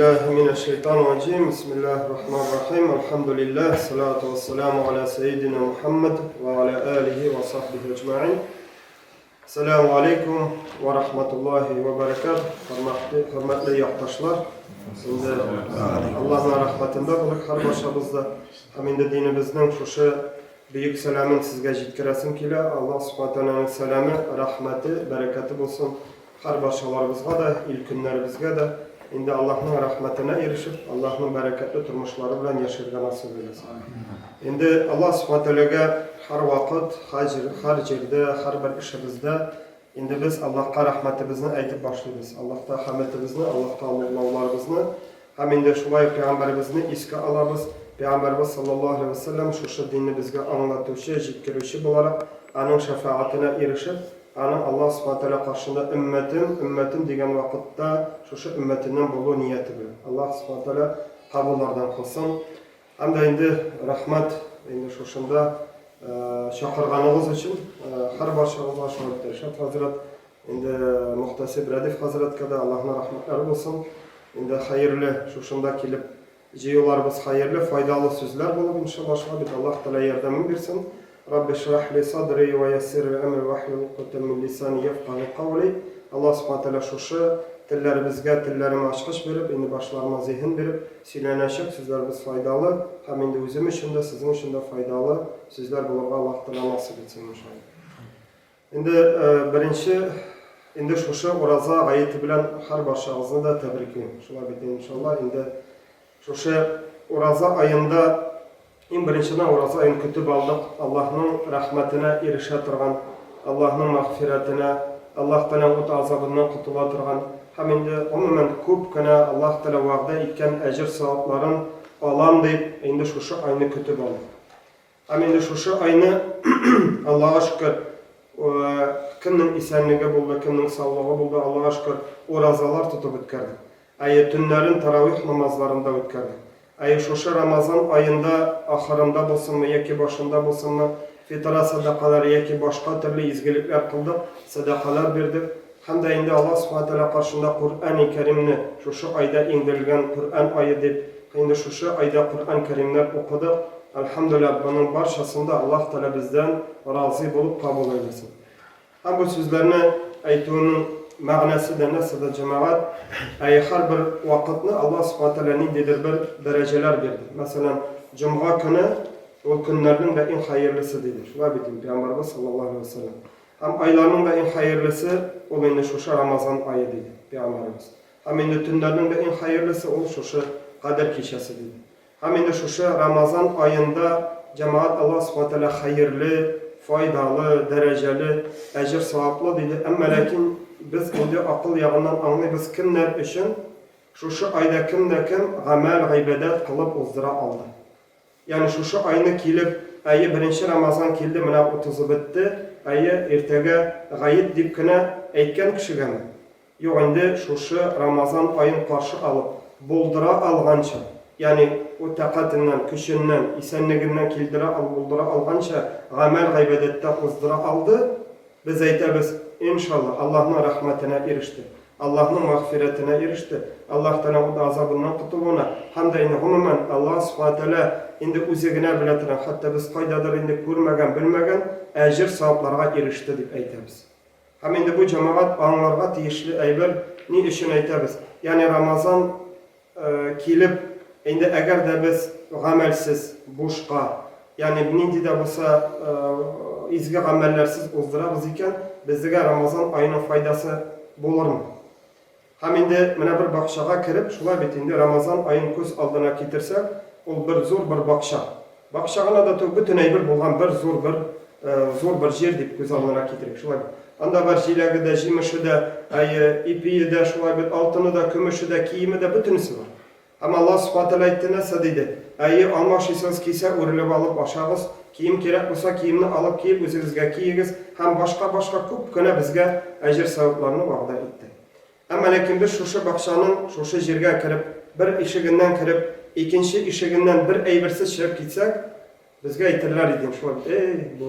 بالله من الشيطان الرجيم بسم الله الرحمن الرحيم الحمد لله الصلاة والسلام على سيدنا محمد وعلى آله وصحبه أجمعين Assalamu aleykum ve rahmetullahi ve berekat. Hörmətli, hörmətli якташлар. Инде Аллаһның рәхмәтендә булыйк һәр барчабыз да. Һәм инде динебезнең шушы бөек сәламен сезгә җиткерәсем килә. Аллаһ Субхану Тәгаләнең сәламе, рәхмәте, бәрәкәте булсын һәр барчаларыбызга да, ил-көннәребезгә дә. Инде Аллаһның рәхмәтенә ирешеп, Аллаһның бәрәкәтле тормышлары белән яшәргә насыйп әйләсен. Инде Аллаһ Субхану Тәгаләгә һәрвакыт, һәр җирдә, һәрбер эшебездә инде без Аллаһка рәхмәтебезне әйтеп башлыйбыз. Аллаһта хәмәтебезне, Аллаһта олуглауларыбызны һәм инде шулай ук пәйгамбәребезне искә алабыз. Пәйгамбәребез саллаллаһу алейһи ва сәлләм шушы динне безгә аңлатучы, җиткерүче буларак, аның шәфәгатенә ирешеп, Аның Аллаһ Субхана Тәгалә каршында өммәтем, өммәтем дигән вакытта шушы өммәтеннән булу нияте белән. Аллаһ Субхана Тәгалә кабуллардан кылсын. Һәм дә инде рәхмәт инде шушында чакырганыгыз өчен һәр барчагызга, шулай ук Ришат хәзрәт, инде мөхтәсиб Рәдиф хәзрәткә дә Аллаһның рәхмәтләре булсын. Инде хәерле шушында килеп Җыюларыбыз хәерле, файдалы сүзләр булып, иншалла, шулай бит, Аллаһ Тәгалә ярдәмен бирсен. Рабби шрах ли садри ва яссир ли әмри вахлул укдатан мин лисани яфкаһу каули. Аллаһ Субхана Тәгалә шушы телләребезгә телләремә ачкыч биреп, инде башларыма зиһен биреп, сөйләнәчәк сүзләребез файдалы һәм инде үзем өчен дә, сезнең өчен дә файдалы сүзләр булырга Аллаһ Тәгалә насыйп итсен, иншалла. Инде беренче, инде шушы ураза гаете белән һәр барчагызны да тәбриклим. Шулай бит, иншалла, инде шушы ураза аенда иң беренчедән ураза аен көтеп алдык, Аллаһның рәхмәтенә ирешә торган, Аллаһның мәгъфирәтенә, Аллаһ Тәгаләнең ут азабыннан котыла торган һәм инде гомумән күп кенә Аллаһ Тәгалә вәгъдә иткән әҗер-савапларын алам дип, инде шушы айны көтеп алдык. Һәм инде шушы айны, Аллага шөкер, кемнең исәнлеге булды, кемнең саулыгы булды, Аллага шөкер, уразалар тотып үткәрдек. Әйе, төннәрен таравих намазларын да үткәрдек. Әйе, шушы Рамазан аенда, ахырында булсынмы яки башында булсынмы, фитра сәдакалары яки башка төрле изгелекләр кылдык, сәдакалар бирдек. Һәм дә инде Аллаһ Сүбхәнәһү вә Тәгалә каршында Коръәни Кәримне, шушы айда иңдерелгән Коръән ае дип, инде шушы айда Коръән Кәримнәр укыдык. Әлхәмдүлилләһ, моның барчасын да Аллаһ Тәгалә бездән разый булып кабул әйләсен. Һәм бу сүзләрне әйтүемнең мәгънәсе дә нәрсәдә, җәмәгать? Әйе, һәрбер вакытны Аллаһ Сүбхәнәһү вә Тәгалә ниндидер бер дәрәҗәләр бирде. Мәсәлән, җомга көне ул көннәрнең дә иң хәерлесе диде. Шулай бит инде, Пәйгамбәребез саллаллаһу алейһи вә сәлләм. Һәм айларның да иң хәерлесе, ул инде шушы Рамазан ае, диде Пәйгамбәребез. Һәм инде төннәрнең дә иң хәерлесе, ул шушы Кадер кичәсе, диде. Һәм инде шушы Рамазан аенда, җәмәгать, Аллаһ Субхана Тәгалә хәерле, файдалы, дәрәҗәле, әҗер-саваплы, диде. Әмма ләкин без инде акыл ягыннан аңлыйбыз, кемнәр өчен шушы айда кем дә кем гамәл, гыйбадәт кылып уздыра алды. Ягъни шушы айны килеп, әйе, беренче Рамазан килде, менә утызы бетте, әйе, иртәгә гает дип кенә әйткән кешегәме? Юк инде, шушы Рамазан аен каршы алып, булдыра алганча, ягъни ул тәкатеннән, көченнән, исәнлегеннән килдерә ал, булдыра алганча гамәл-гыйбадәттә уздыра алды, без әйтәбез, иншалла, Аллаһның рәхмәтенә иреште. Аллаһның мәгъфирәтенә иреште, Аллаһ Тәгаләнең ут газабыннан котылуына һәм дә инде гомумән Аллаһ Сүбхәнә Тәгалә инде үзе генә белә торган, хәтта без кайдадыр инде күрмәгән, белмәгән әҗер-савапларга иреште дип әйтәбез. Һәм инде бу җәмәгать аңларга тиешле әйбер, ни өчен әйтәбез? Ягъни Рамазан Килеп, инде әгәр дә без гамәлсез, бушка, ягъни нинди дә булса изге гамәлләрсез уздырабыз икән, безгә Рамазан аеның файдасы булырмы? Һәм инде менә бер бакчага кереп, шулай бит инде Рамазан аен күз алдына китерсәк, ул бер зур бер бакча. Бакча гына да түгел, бөтен әйбер булган бер зур бер зур бер җир дип күз алдына китерик, шулай бит. Анда бар җиләге дә, җимеше дә, әйе, ипие дә, шулай бит, алтыны да, көмеше дә, киеме дә, бөтенесе бар. Һәм Аллаһ Субхана Тәгалә әйтте, нәрсә диде? Әйе, алма ашыйсыгыз килсә, үрелеп алып ашагыз, кием кирәк булса, киемне алып киеп, үзегезгә киегез һәм башка-башка күп кенә безгә әҗер-савапларны вәгъдә итте. Әмма ләкин без шушы бакчаның, шушы җиргә кереп, бер ишегеннән кереп, икенче ишегеннән бер әйберсез чыгып китсәк, безгә әйтерләр иде, шулай бит, Эй, бу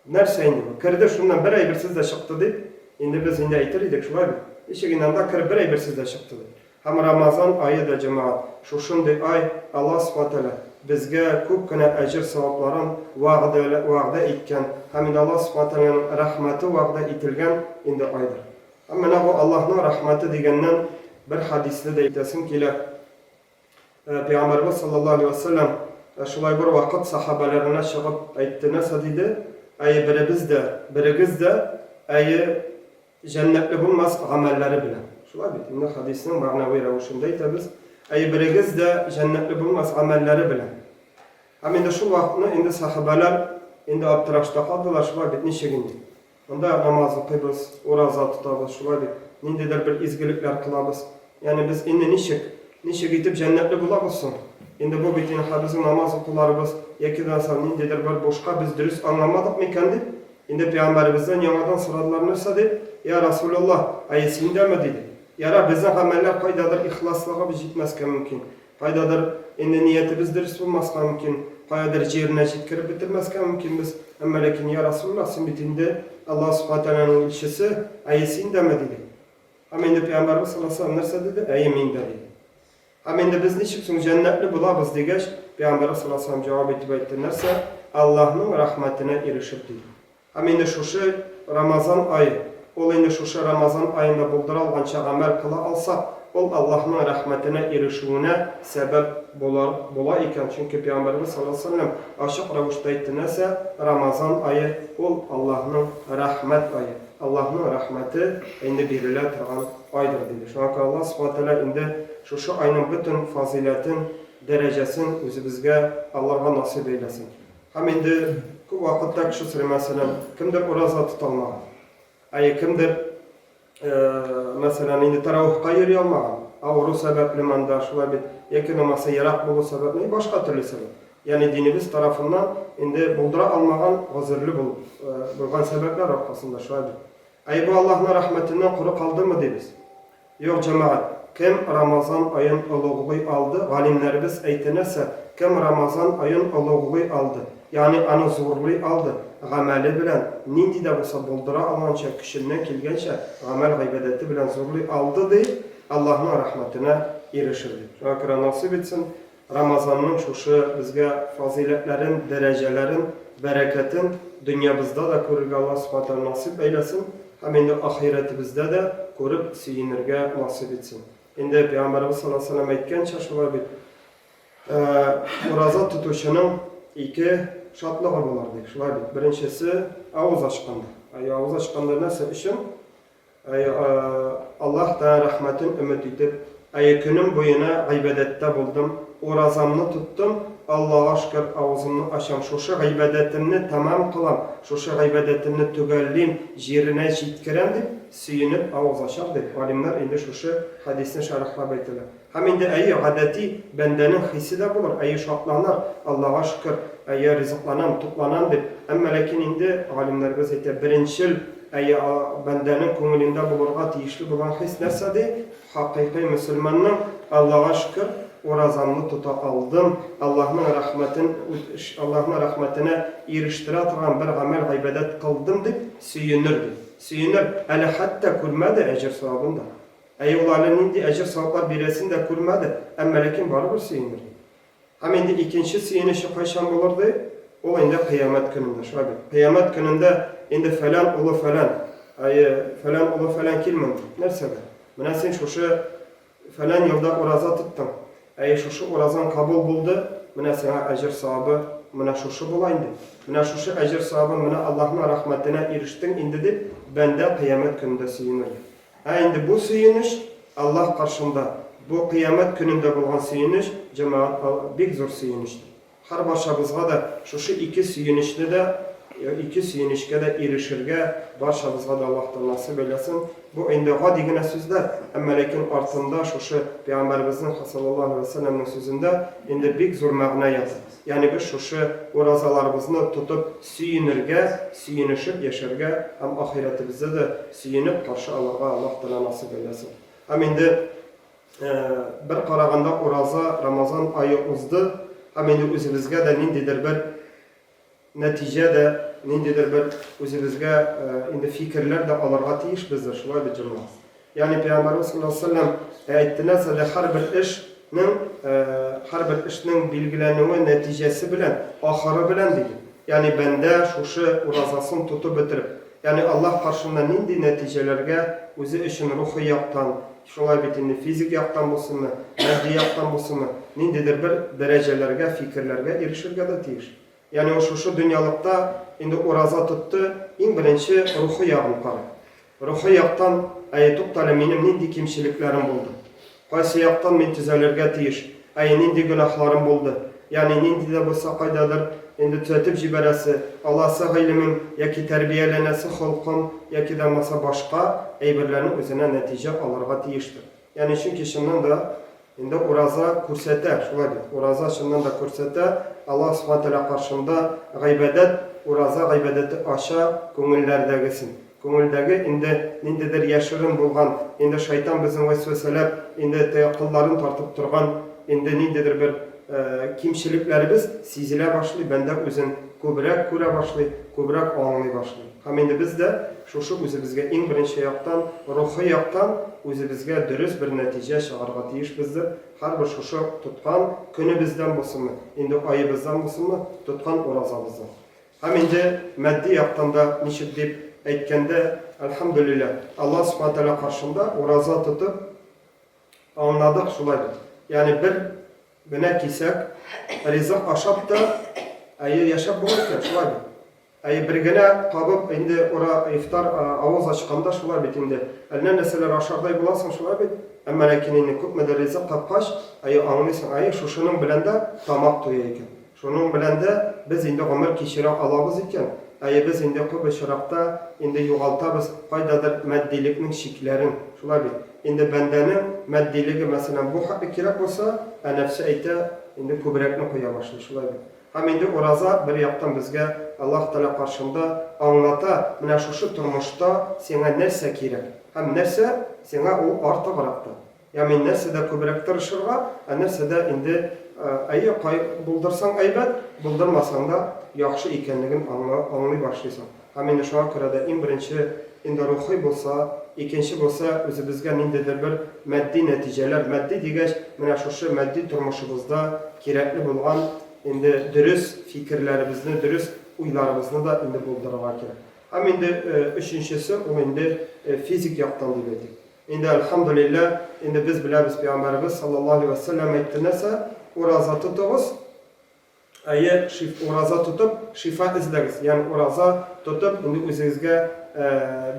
нәрсә инде бу, керде, шуннан бер әйберсез дә чыкты, дип, инде без инде әйтер идек, шулай бит? Ничек инде анда кереп бер әйберсез дә чыкты, дип. Һәм Рамазан ае да, җәмәгать, шушындый ай, Аллаһ Субхана Тәгалә безгә күп кенә әҗер-савапларын вәгъдә вәгъдә иткән һәм инде Аллаһ Субхана Тәгаләнең рәхмәте вәгъдә ителгән инде айдыр. Һәм менә бу Аллаһның рәхмәте дигәннән бер хәдисне дә әйтәсем килә. Пәйгамбәребез саллаллаһу алейһи ва сәлләм шулай бер вакыт сахабәләренә чыгып әйтте, нәрсә диде? Әйе, беребез дә, берегез дә, әйе, җәннәтле булмас гамәлләре белән. Шулай бит, инде хәдиснең мәгънәви рәвешендә әйтәбез. Әйе, берегез дә җәннәтле булмас гамәлләре белән. Һәм инде шул вакытны инде сахабәләр инде аптырашта калдылар, шулай бит, ничек инде? Монда намаз укыйбыз, ураза тотабыз, шулай бит, ниндидер бер изгелекләр кылабыз. Ягъни без инде ничек, ничек итеп җәннәтле булабыз соң? Инде бу бит инде безнең намаз укуларыбыз яки дә ниндидер бер бушка без дөрес аңламадык микән дип, инде пәйгамбәребездән яңадан сорадылар нәрсә дип, Я Расулуллаһ, әйе син дәме? диде. Яра, безнең гамәлләр кайдадыр ихласлыгыбыз җитмәскә мөмкин. Кайдадыр инде ниятебез дөрес булмаска мөмкин, каядыр җиренә җиткереп бетермәскә мөмкинбез, әмма ләкин, йа Расулуллаһ, син бит инде Аллаһ Субхана Тәгаләнең илчесе, әйе, син дәме? диде. Һәм инде Пәйгамбәребез саллаллаһу алейһи ва сәлләм нәрсә диде? Әйе, мин дә, диде. Һәм инде без ничек соң җәннәтле булабыз дигәч, Пәйгамбәребез саллаллаһу алейһи ва сәлләм җавап итеп әйтте, нәрсә? Аллаһның рәхмәтенә ирешеп, диде. Һәм инде шушы Рамазан ае, ул инде шушы Рамазан аенда булдыра алганча гамәл кыла алсак, ул Аллаһның рәхмәтенә ирешүенә сәбәп булыр, була икән, чөнки Пәйгамбәребез саллаллаһу галәйһи ва сәлләм ачык рәвештә әйтте, нәрсә? Рамазан ае, ул Аллаһның рәхмәт ае, Аллаһның рәхмәте инде бирелә торган айдыр, диде. Шуңа күрә Аллаһ субхана ва тәгалә инде шушы айның бөтен фазыйләтен, дәрәҗәсен үзебезгә алырга насыйп әйләсен. Һәм инде күп вакытта кеше сорый, мәсәлән, кемдер ураза тота алмаган, әйе, кемдер, мәсәлән, инде тәравихка йөри алмаган, авыру сәбәпле монда, шулай бит, яки намазы ерак булу сәбәпле, и башка төрле сәбәп. Ягъни динебез тарафыннан инде булдыра алмаган гозерле булган сәбәпләр аркасында, шулай бит. Әй, бу Аллаһның рәхмәтеннән коры калдымы, дибез. Юк, җәмәгать, кем Рамазан аен олуглый алды, галимнәребез әйтә нәрсә, кем Рамазан аен олуглый алды, ягъни аны зурлый алды, гамәле белән, нинди дә булса булдыра алганча, көченнән килгәнчә гамәл-гыйбадәте белән зурлый алды, ди, Аллаһның рәхмәтенә ирешер, дип. Шуңа күрә насыйп итсен, Рамазанның шушы безгә фазыйләтләрен, дәрәҗәләрен, бәрәкәтен дөньябызда да күрергә Аллаһ Субхана Тәгалә насыйп әйләсен һәм инде ахирәтебездә дә күреп сөенергә насыйп итсен. Инде Пәйгамбәребез саллаллаһу алейһи ва сәлләм әйткәнчә, шулай бит, ураза тотучының ике шатлыгы булыр ди. Шулай бит. Беренчесе авыз ачканда. Әйе, авыз ачканда нәрсә өчен? Әй, Аллаһ Тәгалә рәхмәтен өмет итеп, әй, көнем буена гыйбадәттә булдым, уразамны тоттым, Аллага шөкер, авызымны ачам, шушы гыйбадәтемне тәмам кылам, шушы гыйбадәтемне төгәллим, җиренә җиткерәм дип, сөенеп авыз ачар, дип, галимнәр инде шушы хәдисне шәрехләп әйтәләр. Һәм инде, әйе, гадәти бәндәнең хисе дә булыр, әйе, шатланыр, Аллага шөкер, әйе, ризыкланам, тукланам дип. Әмма ләкин инде, галимнәребез әйтә, беренчел, әйе, бәндәнең күңелендә булырга тиешле булган хис нәрсә ди? Хакыйкый мөселманның, Аллага шөкер, уразамны тота алдым, Аллаһның рәхмәтен, Аллаһның рәхмәтенә ирештерә торган бер гамәл-гыйбадәт кылдым дип сөенер, ди. Сөенер, әле хәтта күрмәде әҗер-савабын да. Әйе, ул әле нинди әҗер-саваплар бирәсен дә күрмәде, әмма ләкин барыбер сөенер. Һәм инде икенче сөенече кайчан булыр ди? Ул инде кыямәт көнендә, шулай бит. Кыямәт көнендә инде фәлән улы фәлән, әйе, фәлән улы фәлән кил монда. Нәрсәгә? Менә син шушы фәлән елда ураза тоттың. Әйе, шушы уразаң кабул булды, менә сиңа әҗер-савабы менә шушы була инде. Менә шушы әҗер-савабын, менә Аллаһның рәхмәтенә ирештең инде дип, бәндә кыямәт көнендә сөенер. Ә инде бу сөенеч, Аллаһ каршында, бу Кыямәт көнендә булган сөенеч, җәмәгать, бик зур сөенечтер. Һәрбарчабызга да шушы ике сөенечне дә, ике сөенечкә дә ирешергә барчабызга да Аллаһ Тәгалә насыйп әйләсен. Бу инде гади генә сүзләр, әмма ләкин артында шушы Пәйгамбәребезнең саллаллаһу алейһи ва сәлләмнең сүзендә инде бик зур мәгънә ята. Ягъни без шушы уразаларыбызны тотып сөенергә, сөенешеп яшәргә һәм ахирәтебездә дә сөенеп каршы алырга Аллаһ Тәгалә насыйп әйләсен. Һәм инде бер караганда ураза, Рамазан ае узды һәм инде үзебезгә дә ниндидер бер нәтиҗә дә, ниндидер бер үзебезгә инде фикерләр дә алырга тиешбездер, шулай бит, җәмәгать? Ягъни Пәйгамбәребез саллаллаһу алейһи ва сәлләм әйтте нәрсә дә һәрбер эшнең һәрбер эшнең билгеләнүе нәтиҗәсе белән, ахыры белән диде. Ягъни бәндә шушы уразасын тотып бетереп, ягъни Аллаһ каршында нинди нәтиҗәләргә үзе өчен рухи яктан, шулай бит инде физик яктан булсынмы, матди яктан булсынмы, ниндидер бер дәрәҗәләргә, фикерләргә ирешергә дә тиеш. Ягъни ул шушы дөньялыкта инде ураза тотты, иң беренче рухи ягын карый. Рухи яктан, әйе, туктале, минем нинди кимчелекләрем булды? Кайсы яктан мин төзәлергә тиеш? Әйе, нинди гөнаһларым булды? Ягъни нинди дә булса кайдадыр инде төзәтеп җибәрәсе, аласы гыйлемем яки тәрбияләнәсе холкым яки дә булмаса башка әйберләрнең үзенә нәтиҗә алырга тиештер. Ягъни чөнки чыннан да инде ураза күрсәтә, шулай бит? Ураза чыннан да күрсәтә, Аллаһ Субхана Тәгалә каршында гыйбадәт, ураза гыйбадәте ача күңелләрдәгесен. Күңелдәге инде ниндидер яшерен булган, инде шайтан безнең вәсвәсәләп, инде теге кылларын тартып торган, инде ниндидер бер кимчелекләребез сизелә башлый, бәндә үзен күбрәк күрә башлый, күбрәк аңлый башлый. Һәм инде без дә шушы үзебезгә иң беренче яктан, рухи яктан үзебезгә дөрес бер нәтиҗә чыгарырга тиешбездер, һәрбер шушы тоткан көнебездән булсынмы, инде аебыздан булсынмы, тоткан уразабыздан. Һәм инде матди яктан да ничек дип әйткәндә, әлхәмдүлилләһ, Аллаһ Сүбхәнәһү Тәгалә каршында ураза тотып аңладык шулай бит. Ягъни бер генә кисәк ризык ашап та, әйе, яшәп була икән, шулай бит. Әйе, бер генә кабып инде ура ифтар авыз ачканда шулай бит инде. Әллә нәрсәләр ашардай буласың, шулай бит. Әмма ләкин инде күпмедер ризык капкач, әйе, аңлыйсың, әйе, шушының белән дә тамак туя икән. Шуның белән дә без инде гомер кичерә алабыз икән. Әйе, без инде күп очракта инде югалтабыз кайдадыр матдилекнең чикләрен, шулай бит. Инде бәндәнең матдилеге, мәсәлән, бу хәтле кирәк булса, ә нәфсе әйтә, инде күбрәкне куя башлый, шулай бит. Һәм инде ураза бер яктан безгә Аллаһ Тәгалә каршында аңлата, менә шушы тормышта сиңа нәрсә кирәк һәм нәрсә сиңа ул артыграк та. Ягъни нәрсәдә күбрәк тырышырга, ә нәрсәдә инде әйе, кай булдырсаң әйбәт, булдырмасаң да яхшы икәнлеген аңлый башлыйсың. Һәм инде шуңа күрә дә иң беренче инде рухи булса, икенче булса үзебезгә ниндидер бер матди нәтиҗәләр, матди дигәч, менә шушы матди тормышыбызда кирәкле булган инде дөрес фикерләребезне, дөрес уйларыбызны да инде булдырырга кирәк. Һәм инде өченчесе ул инде физик яктан дип әйтик. Инде әлхәмдүлилләһ, инде без беләбез пәйгамбәребез саллаллаһу алейһи вә сәлләм әйтте нәрсә? Ураза тотыгыз, Әйе, шиф, ураза тотып, шифа эзләгез. Ягъни ураза тотып, инде үзегезгә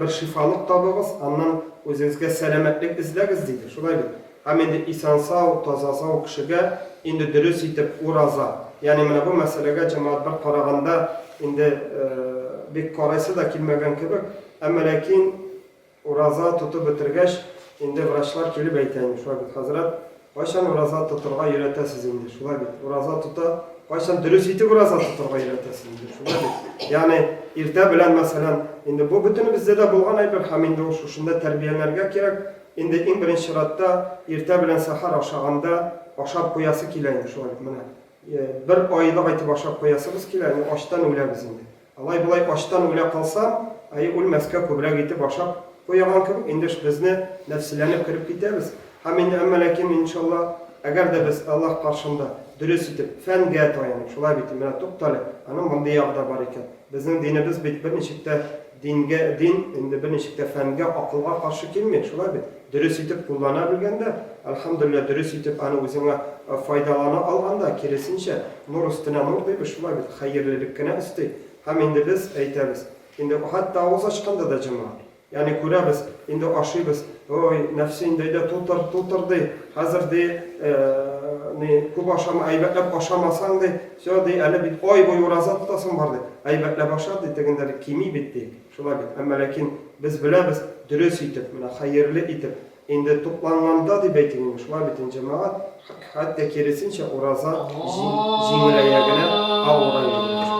бер шифалык табыгыз, аннан үзегезгә сәламәтлек эзләгез, диде. Шулай бит? Һәм инде исән-сау, таза-сау кешегә инде дөрес итеп ураза. Ягъни менә бу мәсьәләгә җәмәгать бер караганда инде бик карыйсы да килмәгән кебек, әмма ләкин Ураза тотып бетергәч, инде врачлар килеп әйтә инде, шулай бит, хәзрәт, кайчан ураза тотырга өйрәтәсез инде, шулай бит, ураза тота, кайчан дөрес итеп ураза тотырга өйрәтәсез инде, шулай бит. Ягъни, иртә белән, мәсәлән, инде бу бөтенебездә дә булган әйбер һәм инде ул шушында тәрбияләнергә кирәк. Инде иң беренче чиратта иртә белән сәхәр ашаганда ашап куясы килә инде, шулай бит, менә. Бер айлык итеп ашап куясыбыз килә, инде ачтан үләбез инде. Алай-болай ачтан үлә калсам, әй, үлмәскә күбрәк итеп ашап куяган кебек, инде безне нәфселәнеп кереп китәбез. Һәм инде, әмма ләкин, иншалла, әгәр дә без Аллаһ каршында дөрес итеп, фәнгә таянып, шулай бит, менә туктале, аның мондый ягы да бар икән. Безнең динебез бит берничек тә дингә, дин инде берничек тә фәнгә, акылга каршы килми, шулай бит. Дөрес итеп куллана белгәндә, әлхәмдүлилләһ, дөрес итеп аны үзеңә файдалана алганда, киресенчә, нур өстенә нур дибез, шулай бит, хәерлелек кенә өсти. Һәм инде без әйтәбез, инде хәтта авыз ачканда да, җәмәгать, ягъни күрәбез, инде ашыйбыз, ой, нәфсе инде әйдә тутыр, тутыр ди, хәзер ди, ни, күп ашама, әйбәтләп ашамасаң ди, всё ди, әле бит ай буе ураза тотасың бар ди, әйбәтләп аша ди, тегендә ди, кими бит ди. Шулай бит. Әмма ләкин без беләбез, дөрес итеп, менә хәерле итеп, инде тукланганда дип әйтик инде, шулай бит инде, җәмәгать, хәтта киресенчә, ураза җиңеләя генә, авырая генә төшә.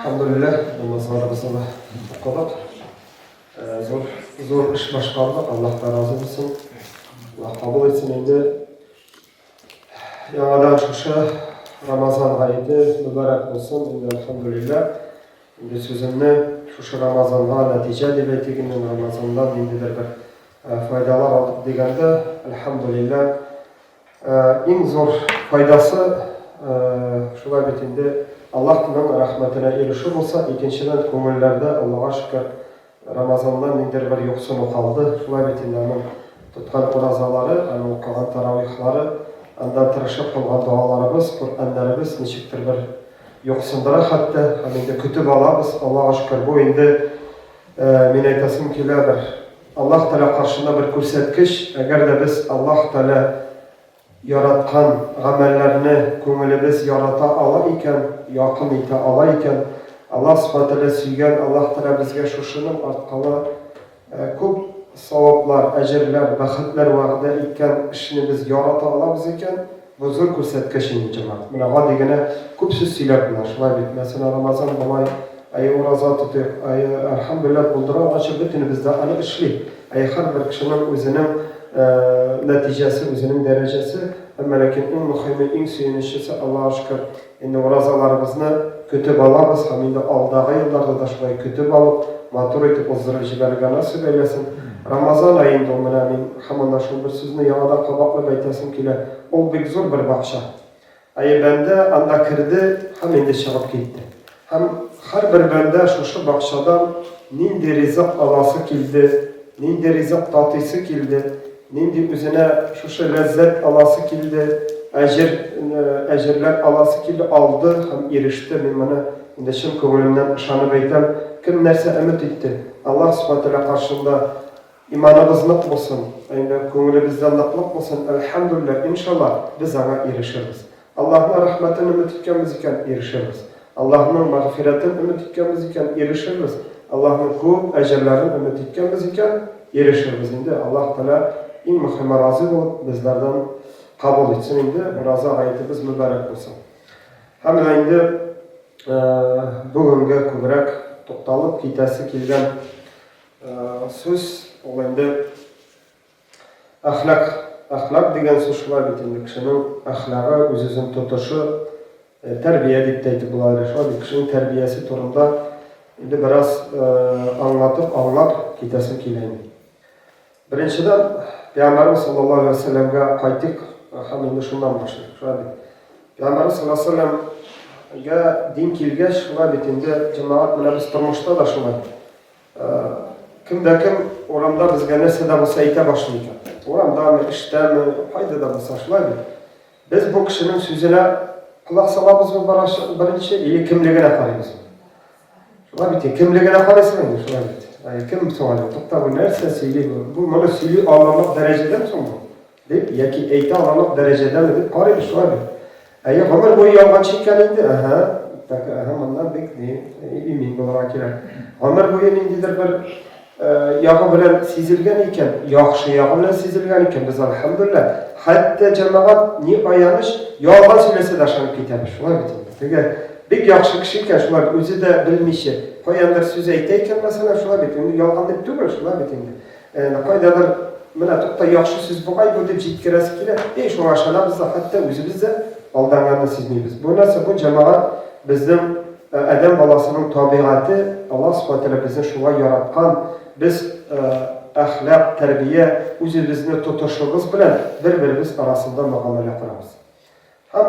Әлхәмдүлилләһ, намазларыбызны да укыдык. Зур, зур эш башкардык, Аллаһ та разый булсын. Аллаһ кабул итсен инде. Яңадан шушы Рамазан гаете мөбарәк булсын, инде әлхәмдүлилләһ. Инде сүземне шушы Рамазанга нәтиҗә дип әйтик инде, Рамазаннан ниндидер бер файдалар алдык дигәндә, әлхәмдүлилләһ, иң зур файдасы шулай бит инде Аллаһның рәхмәтенә ирешү булса, икенчедән, күңелләрдә, Аллага шөкер, Рамазаннан ниндидер бер юксыну калды. Шулай бит инде аның тоткан уразалары, аның укыган таравихлары, анда тырышып кылган догаларыбыз, Коръәннәребез ничектер бер юксындыра хәтта һәм инде көтеп алабыз, Аллага шөкер, бу инде, мин әйтәсем килә, бер Аллаһ Тәгалә каршында бер күрсәткеч, әгәр дә без Аллаһ Тәгалә яраткан гамәлләрне күңелебез ярата ала икән, якын итә ала икән, Аллаһ Субхана Тәгалә сөйгән, Аллаһ Тәгалә безгә шушының арткалы күп саваплар, әҗерләр, бәхетләр вәгъдә иткән эшне без ярата алабыз икән, бу зур күрсәткеч инде, җәмәгать. Менә гади генә күп сүз сөйләп була, шулай бит. Мәсәлән, Рамазан болай, әйе, ураза тотыйк, әйе, әлхәмдүлилләһ, булдыра алганча бөтенебез дә аны эшли. Әйе, һәрбер кешенең үзенең нәтиҗәсе, үзенең дәрәҗәсе, әмма ләкин иң мөхиме, иң сөенечлесе, Аллага шөкер, Инде уразаларыбызны көтеп алабыз һәм инде алдагы елларда да шулай көтеп алып, матур итеп уздырып җибәрергә насыйп әйләсен. Рамазан ае инде ул менә мин һаман да шул бер сүзне яңадан кабатлап әйтәсем килә, ул бик зур бер бакча. Әйе, бәндә анда керде һәм инде чыгып китте. Һәм һәрбер бәндә шушы бакчадан нинди ризык аласы килде, нинди ризык татыйсы килде, нинди үзенә шушы ләззәт аласы килде, әҗер, әҗерләр аласы килде, алды һәм иреште. Мин моны инде чын күңелемнән ышанып әйтәм. Кем нәрсә өмет итте, Аллаһ Субхана Тәгалә каршында иманыбыз нык булсын, инде күңелебездә ныклык булсын, әлхәмдүлилләһ, иншаллаһ, без аңа ирешербез. Аллаһның рәхмәтен өмет иткәнбез икән, ирешербез. Аллаһның мәгъфирәтен өмет иткәнбез икән, ирешербез. Аллаһның күп әҗерләрен өмет иткәнбез икән, ирешербез. Инде Аллаһ Тәгалә иң мөхиме разый булып, безләрдән кабул итсен инде, ураза гаетебез мөбарәк булсын. Һәм менә инде бүгенгә күбрәк тукталып китәсе килгән сүз ул инде Әхлак, әхлак дигән сүз шулай бит инде, кешенең әхлагы, үз-үзен тотышы, тәрбия дип тә әйтеп була әле, шулай бит, кешенең тәрбиясе турында инде бераз аңлатып, аңлап китәсем килә инде. Беренчедән, Пәйгамбәребез саллаллаһу алейһи ва сәлләмгә кайтыйк һәм инде шуннан башлыйк, шулай бит. Пәйгамбәребез саллаллаһу алейһи ва сәлләмгә дин килгәч, шулай бит инде, җәмәгать, менә без тормышта да шулай. Кем дә кем урамда безгә нәрсә дә булса әйтә башлый икән. Урамдамы, эштәме, кайда да булса шулай бит. Без бу кешенең сүзенә колак салабызмы беренче или кемлегенә карыйбызмы? Шулай бит, кемлегенә карыйсың инде, шулай бит. Әй, кем соң әле? Тукта, бу нәрсә сөйли бу? Бу моны сөйли алырлык дәрәҗәдәме соң бу? Дип, яки әйтә алырлык дәрәҗәдәме дип карыйбыз, шулай бит. Әйе, гомер буе ялганчы икән инде, әһә, так, әһә, моннан бик ни, имин булырга кирәк. Гомер буе ниндидер бер ягы белән сизелгән икән, яхшы ягы белән сизелгән икән, без әлхәмдүлилләһ, хәтта җәмәгать ни аяныч, ялган сөйләсә дә ышанып китәбез, шулай бит инде. Теге бик яхшы кеше икән, шулай үзе дә белмичә, каяндыр сүз әйтә икән, мәсәлән, шулай бит, инде ялган дип түгел, шулай бит инде. Әнә кайдадыр менә тукта яхшы сүз бугай бу дип җиткерәсе килә. Эй, шуңа ышанабыз да, хәтта үзебез дә алданганны сизмибез. Бу нәрсә, бу җәмәгать безнең адәм баласының табигате, Аллаһ Субхана Тәгалә безне шулай яраткан. Без әхлак, тәрбия, үзебезне тотышыбыз белән бер-беребез арасында мөгамәлә корабыз. Һәм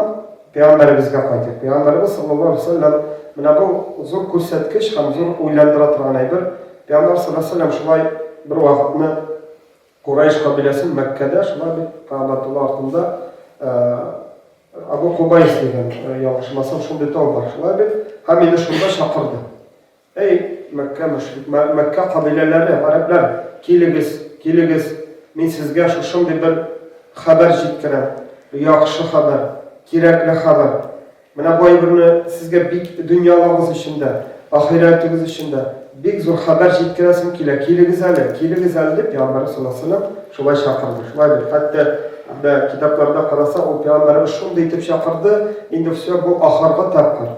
Пәйгамбәребезгә кайтыйк. Пәйгамбәребез саллаллаһу алейһи ва сәлләм менә бу зур күрсәткеч һәм зур уйландыра торган әйбер. Пәйгамбәр саллаллаһу алейһи ва сәлләм шулай бер вакытны Курайш кабиләсен Мәккәдә, шулай бит Каабатулла артында Абу Кубайс дигән, ялгышмасам, шундый тау бар, шулай бит. Һәм инде шунда чакырды. Әй, Мәккә мөшрик, Мәккә кабиләләре, гарәпләр, килегез, килегез, мин сезгә шушындый бер хәбәр җиткерәм, яхшы хәбәр, кирәкле хәбәр. Менә бу әйберне сезгә бик дөньялыгыз өчен дә, ахирәтегез өчен дә бик зур хәбәр җиткерәсем килә, килегез әле, килегез әле, дип Пәйгамбәребез саллаллаһу алейһи ва сәлләм шулай чакырды. Шулай бит, хәтта анда китапларда карасак, ул Пәйгамбәребез шундый итеп чакырды, инде всё, бу ахыргы тапкыр.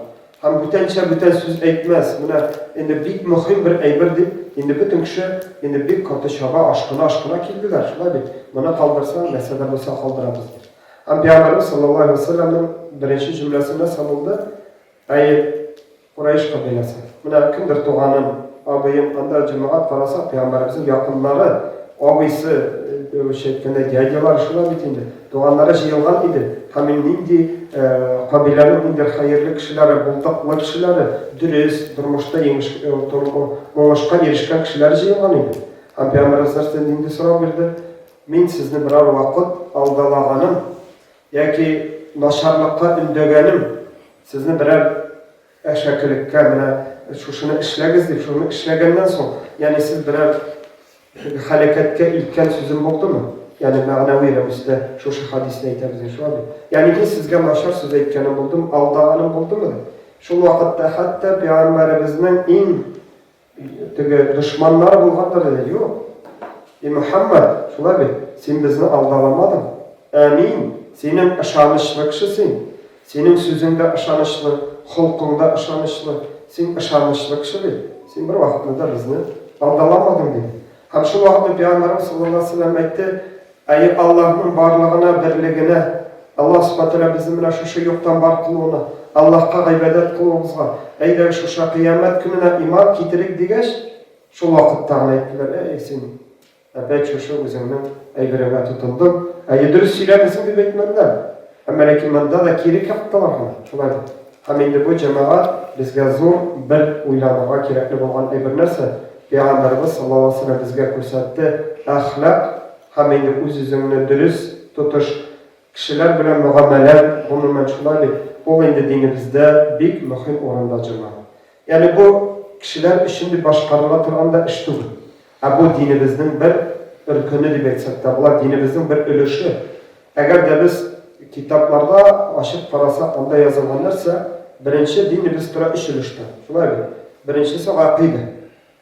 Һәм бүтәнчә бүтән сүз әйтмәс. Менә инде бик мөһим бер әйбер дип, инде бөтен кеше инде бик каты чаба, ашкына-ашкына килделәр, шулай бит? Моны калдырсаң, нәрсә дә булса калдырабыз дип. Һәм Пәйгамбәребез саллаллаһу алейһи ва сәлләмнең беренче җөмләсе нәрсә булды? Әй, Курайш кабиләсе. Менә кемдер туганым, абыем, анда җәмәгать караса, пәйгамбәребезнең якыннары, абыйсы, русча әйткәндә, дядялары шулай бит инде, туганнары җыелган иде. Һәм инде нинди кабиләнең ниндидер хәерле кешеләре, булдыклы кешеләре, дөрес, тормышта иңеш, уңышка ирешкән кешеләр җыелган иде. Һәм пәйгамбәребез нәрсә нинди сорау бирде? Мин сезне берәр вакыт алдалаганым, Яки начарлыкка өндәгәнем, сезне берәр әшәкелеккә, менә шушыны эшләгез дип, шуны эшләгәннән соң, ягъни сез берәр һәлакәткә илткән сүзем булдымы? Ягъни мәгънәви рәвештә шушы хәдисне әйтәбез инде, шулай бит? Ягъни мин сезгә начар сүз әйткәнем булдымы, алдаганым булдымы дип. Шул вакытта хәтта пәйгамбәребезнең иң Теге дошманнары булгандыр диде. Юк. И Мөхәммәд, шулай бит, син безне алдаламадың. Әмин, синең ышанычлы кеше син. Синең сүзең дә ышанычлы, холкың да ышанычлы. Син ышанычлы кеше бит. Син бер вакытны да безне алдаламадың, диде. Һәм шул вакытны Пәйгамбәребез саллаллаһу алейһи ва сәлләм әйтте, Әйе, Аллаһның барлыгына, берлегенә, Аллаһ Субхана Тәгалә безне менә шушы юктан бар кылуына, Аллаһка гыйбадәт кылуыбызга, әйдәгез шушы кыямәт көненә иман китерик дигәч, шул вакытта гына әйттеләр, әй, син опять шушы үзеңнең әйбереңә тотындың, әйе, дөрес сөйләмисең дип әйтмәделәр. Әмма ләкин монда да кире кактылар гына, шулай бит. Һәм инде бу, җәмәгать, безгә зур бер уйланырга кирәкле булган әйбер нәрсә? Пәйгамбәребез саллаллаһу алейһи ва сәлләм безгә күрсәтте, әхлак һәм инде үз-үзеңне дөрес тотыш, кешеләр белән мөгамәлә, гомумән, шулай бит, ул инде динебездә бик мөһим урында, җәмәгать. Ягъни бу кешеләр өчен дип башкарыла торган да эш түгел. Ә бу динебезнең бер өркене дип әйтсәк тә була, динебезнең бер өлеше. Әгәр дә без китапларда ачып карасак, анда язылган нәрсә, беренче динебез тора өч өлештән. Шулай бит? Беренчесе гакыйдә.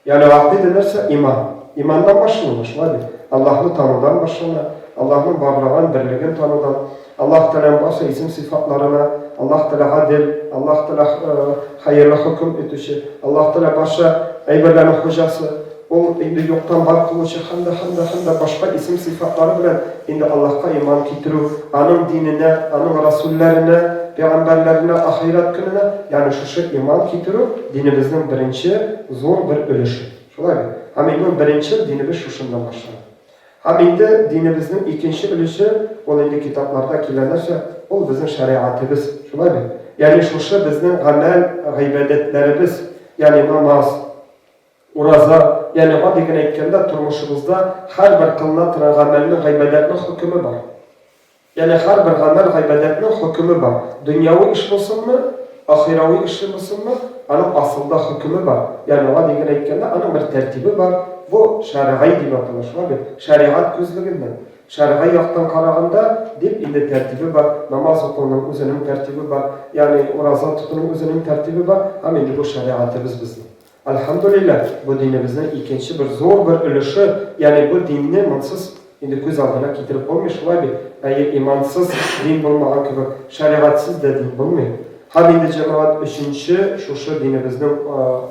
Ягъни гакыйдә нәрсә? Иман. Иманнан башлана, шулай бит? Аллаһны танудан башлана, Аллаһның барлыгын, берлеген танудан, Аллаһ Тәгаләнең барча исем-сыйфатларына, Аллаһ Тәгалә гадел, Аллаһ Тәгалә хәерле хөкем итүче, Аллаһ Тәгалә барча әйберләрнең хуҗасы, Ул инде юктан бар кылучы һәм дә, һәм дә, һәм дә башка исем-сыйфатлары белән инде Аллаһка иман китерү, Аның диненә, Аның расүлләренә, пәйгамбәрләренә, ахирәт көненә, ягъни шушы иман китерү динебезнең беренче зур бер өлеше. Шулай бит? Һәм инде ул беренчел динебез шушыннан башлана. Һәм инде динебезнең икенче өлеше, ул инде китапларда килә нәрсә? Ул безнең шәригатебез. Шулай бит? Ягъни шушы безнең гамәл, гыйбадәтләребез, ягъни намаз, ураза, ягъни гади генә әйткәндә, тормышыбызда һәрбер кылына торган гамәлнең, гыйбадәтнең хөкеме бар. Ягъни һәрбер гамәл, гыйбадәтнең хөкеме бар. Дөньяви эш булсынмы, ахирави эше булсынмы, аның асылда хөкеме бар. Ягъни гади генә әйткәндә, аның бер тәртибе бар. Бу шәргый дип атала, шулай бит? Шәригать күзлегеннән, шәргый яктан караганда дип инде тәртибе бар. Намаз укуның үзенең тәртибе бар, ягъни ураза тотуның үзенең тәртибе бар. Һәм инде бу шәригатебез безнең. Әлхәмдүлилләһ, бу динебезнең икенче бер зур бер өлеше, ягъни бу динне монсыз инде күз алдына китереп булмый, шулай бит? Әйе, имансыз дин булмаган кебек, шәригатьсез дә дин булмый. Һәм инде, җәмәгать, өченче шушы динебезнең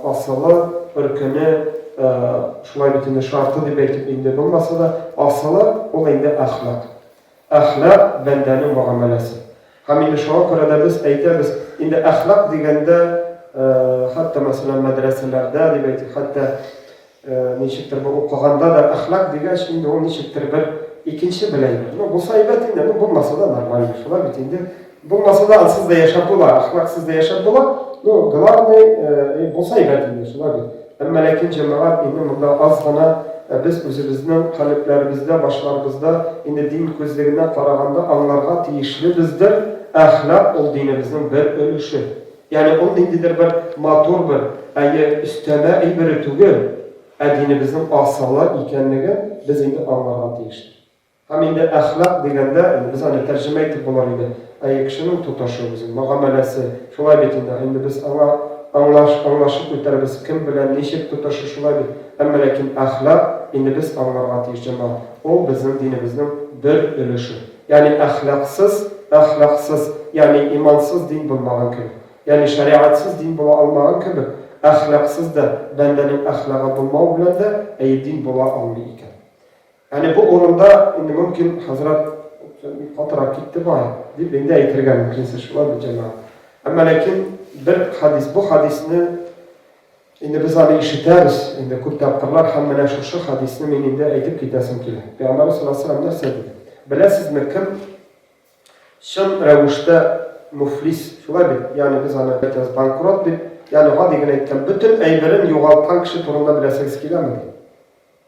асылы, өркене, шулай бит инде, шарты дип әйтеп инде булмаса да, асылы, ул инде әхлак. Әхлак, бәндәнең мөгамәләсе. Һәм инде шуңа күрә дә без әйтәбез, инде әхлак дигәндә, хәтта, мәсәлән, мәдрәсәләрдә, дип әйтик, хәтта ничектер бу укыганда да әхлак дигәч, инде ул ничектер бер икенче бер әйбер. Ну, булса әйбәт инде, ну, булмаса да нормально, шулай бит инде. Булмаса да ансыз да яшәп була, әхлаксыз да яшәп була. Ну, главный, булса әйбәт инде, шулай бит. Әмма ләкин, җәмәгать, инде монда аз гына без үзебезнең калебләребездә, башларыбызда инде дин күзлегеннән караганда аңларга тиешлебездер, әхлак ул динебезнең бер өлеше. Ягъни ул ниндидер бер матур бер, әйе, өстәмә әйбере түгел, ә динебезнең асылы икәнлеген без инде аңларга тиештер. Һәм инде әхлак дигәндә, инде без аны тәрҗемә итеп булыр иде, әйе, кешенең тотышы үзе, мөгамәләсе, шулай бит инде, инде без аңа аңлаш, аңлашып үтәрбез, кем белән ничек тотышы, шулай бит. Әмма ләкин әхлак, инде без аңларга тиеш, җәмәгать, ул безнең динебезнең бер өлеше. Ягъни әхлаксыз, әхлаксыз, ягъни имансыз дин булмаган кебек, ягъни шәригатьсез дин була алмаган кебек, әхлаксыз да, бәндәнең әхлагы булмау белән дә, әйе, дин була алмый икән. Әне бу урында инде мөмкин, хәзрәт катырак китте бай, дип инде әйтергә мөмкинсез, шулай бит, җәмәгать. Әмма ләкин бер хадис, бу хадисне инде без аны ишетәбез, инде күп тапкырлар һәм менә шушы хадисне мин инде әйтеп китәсем килә. Пәйгамбәрбез саллаллаһу алейһи ва сәлләм нәрсә диде? Беләсезме, кем чын рәвештә муфлис, шулай бит? Ягъни без аны әйтәбез банкрот дип, ягъни гади генә әйткән, бөтен әйберен югалткан кеше турында беләсегез киләме ди.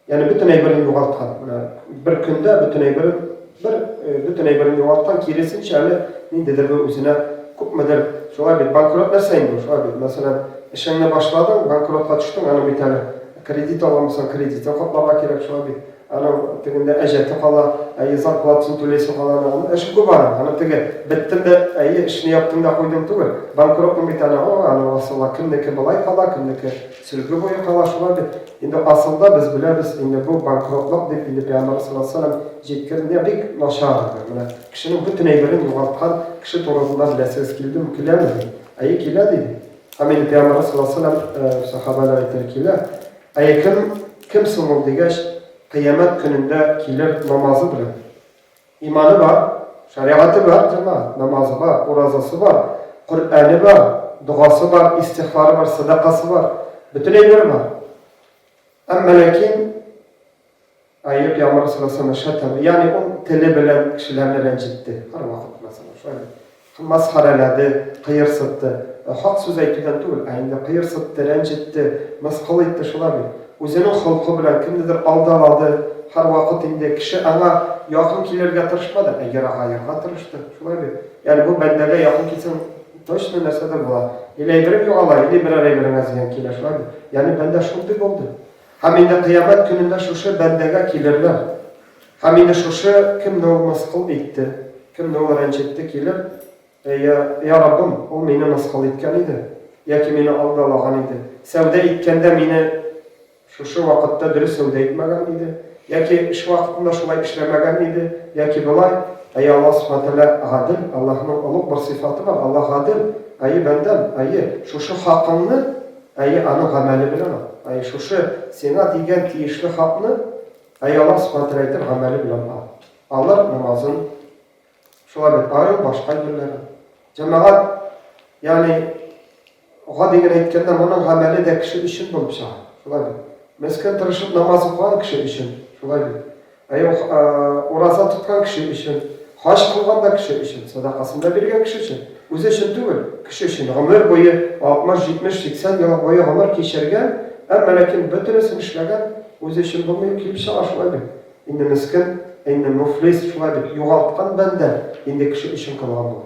Ягъни бөтен әйберен югалткан. Менә бер көндә бөтен әйберен бер бөтен әйберен югалткан, киресенчә әле ниндидер бер үзенә күпмедер, шулай бит, банкрот нәрсә инде ул, шулай бит, мәсәлән, эшеңне башладың, банкротка төштең, аны бит әле кредит алган булсаң, кредитын капларга кирәк, шулай бит. Аның тегендә әҗәте кала, әйе, зарплатасын түлисе кала, аның эше күп аның. Аны теге беттем дә, әйе, эшне яптым да куйдым түгел. Банкротның бит аны, о, аның асылда кемнеке болай кала, кемнеке сөлге буе кала, шулай бит. Инде асылда без беләбез, инде бу банкротлык дип инде Пәйгамбәрбез саллаллаһу алейһи ва сәлләм җиткерде. Менә бик начар инде. Менә кешенең бөтен әйберен югалткан кеше турысында беләсегез килдеме, киләме ди. Әйе, килә диде. Һәм инде Пәйгамбәрбез саллаллаһу алейһи ва сәлләм сәхабәләр әйтер килә. Әйе, кем, кем соң ул дигәч, кыямәт көнендә килер намазы белән. Иманы бар, шәригате бар, җәмәгать, намазы бар, уразасы бар, Коръәне бар, догасы бар, истигъфары бар, сәдакасы бар, бөтен әйбере бар. Әмма ләкин Әйе, Пәйгамбәр саллаллаһу алейһи ва сәлләм ягъни ул теле белән кешеләрне рәнҗетте. Һәрвакыт, мәсәлән, шулай бит. Масхарәләде, кыерсытты. Хак сүз әйтүдән түгел, ә инде кыерсытты, рәнҗетте, мыскыл итте, шулай бит. Үзенең холкы белән кемнедер алдалады, һәрвакыт инде кеше аңа якын килергә тырышмады, ә ерагаерга тырышты, шулай бит. Ягъни бу бәндәгә якын килсәң, точно нәрсәдер була. Или әйберең югала, или берәр әйбереңә зыян килә, шулай бит. Ягъни бәндә шундый булды. Һәм инде кыямәт көнендә шушы бәндәгә килерләр. Һәм инде шушы кемне ул мыскыл итте, кемне ул рәнҗетте килер, Йа, йа Раббым, ул мине мыскыл иткән иде, яки мине алдалаган иде, сәүдә иткәндә мине шушы вакытта дөрес сәүдә итмәгән иде, яки эш вакытында шулай эшләмәгән иде, яки болай. Әйе, Аллаһ Сүбхәнәһү Тәгалә гадел, Аллаһның олуг бер сыйфаты бар, Аллаһ гадел. Әйе, бәндәм, әйе, шушы хакыңны, әйе, аның гамәле белән ал. Әйе, шушы сиңа дигән тиешле хакны, әйе, Аллаһ Сүбхәнәһү Тәгалә әйтер, гамәле белән ал. Алыр намазын, Шулай бит, аерым башка әйберләре. Җәмәгать, ягъни гади генә әйткәндә, моның гамәле дә кеше өчен булып чыга. Шулай бит. Мескен тырышып намаз укыган кеше өчен, шулай бит. Ә юк, ураза тоткан кеше өчен, хаҗ кылган да кеше өчен, садакасын да биргән кеше өчен. Үзе өчен түгел, кеше өчен. Гомер буе 60, 70, 80 ел буе гомер кичергән, әмма ләкин бөтенесен эшләгән, үзе өчен булмый килеп чыга, шулай бит. Инде мескен, инде муфлис, шулай бит, югалткан бәндә инде кеше өчен кылган була.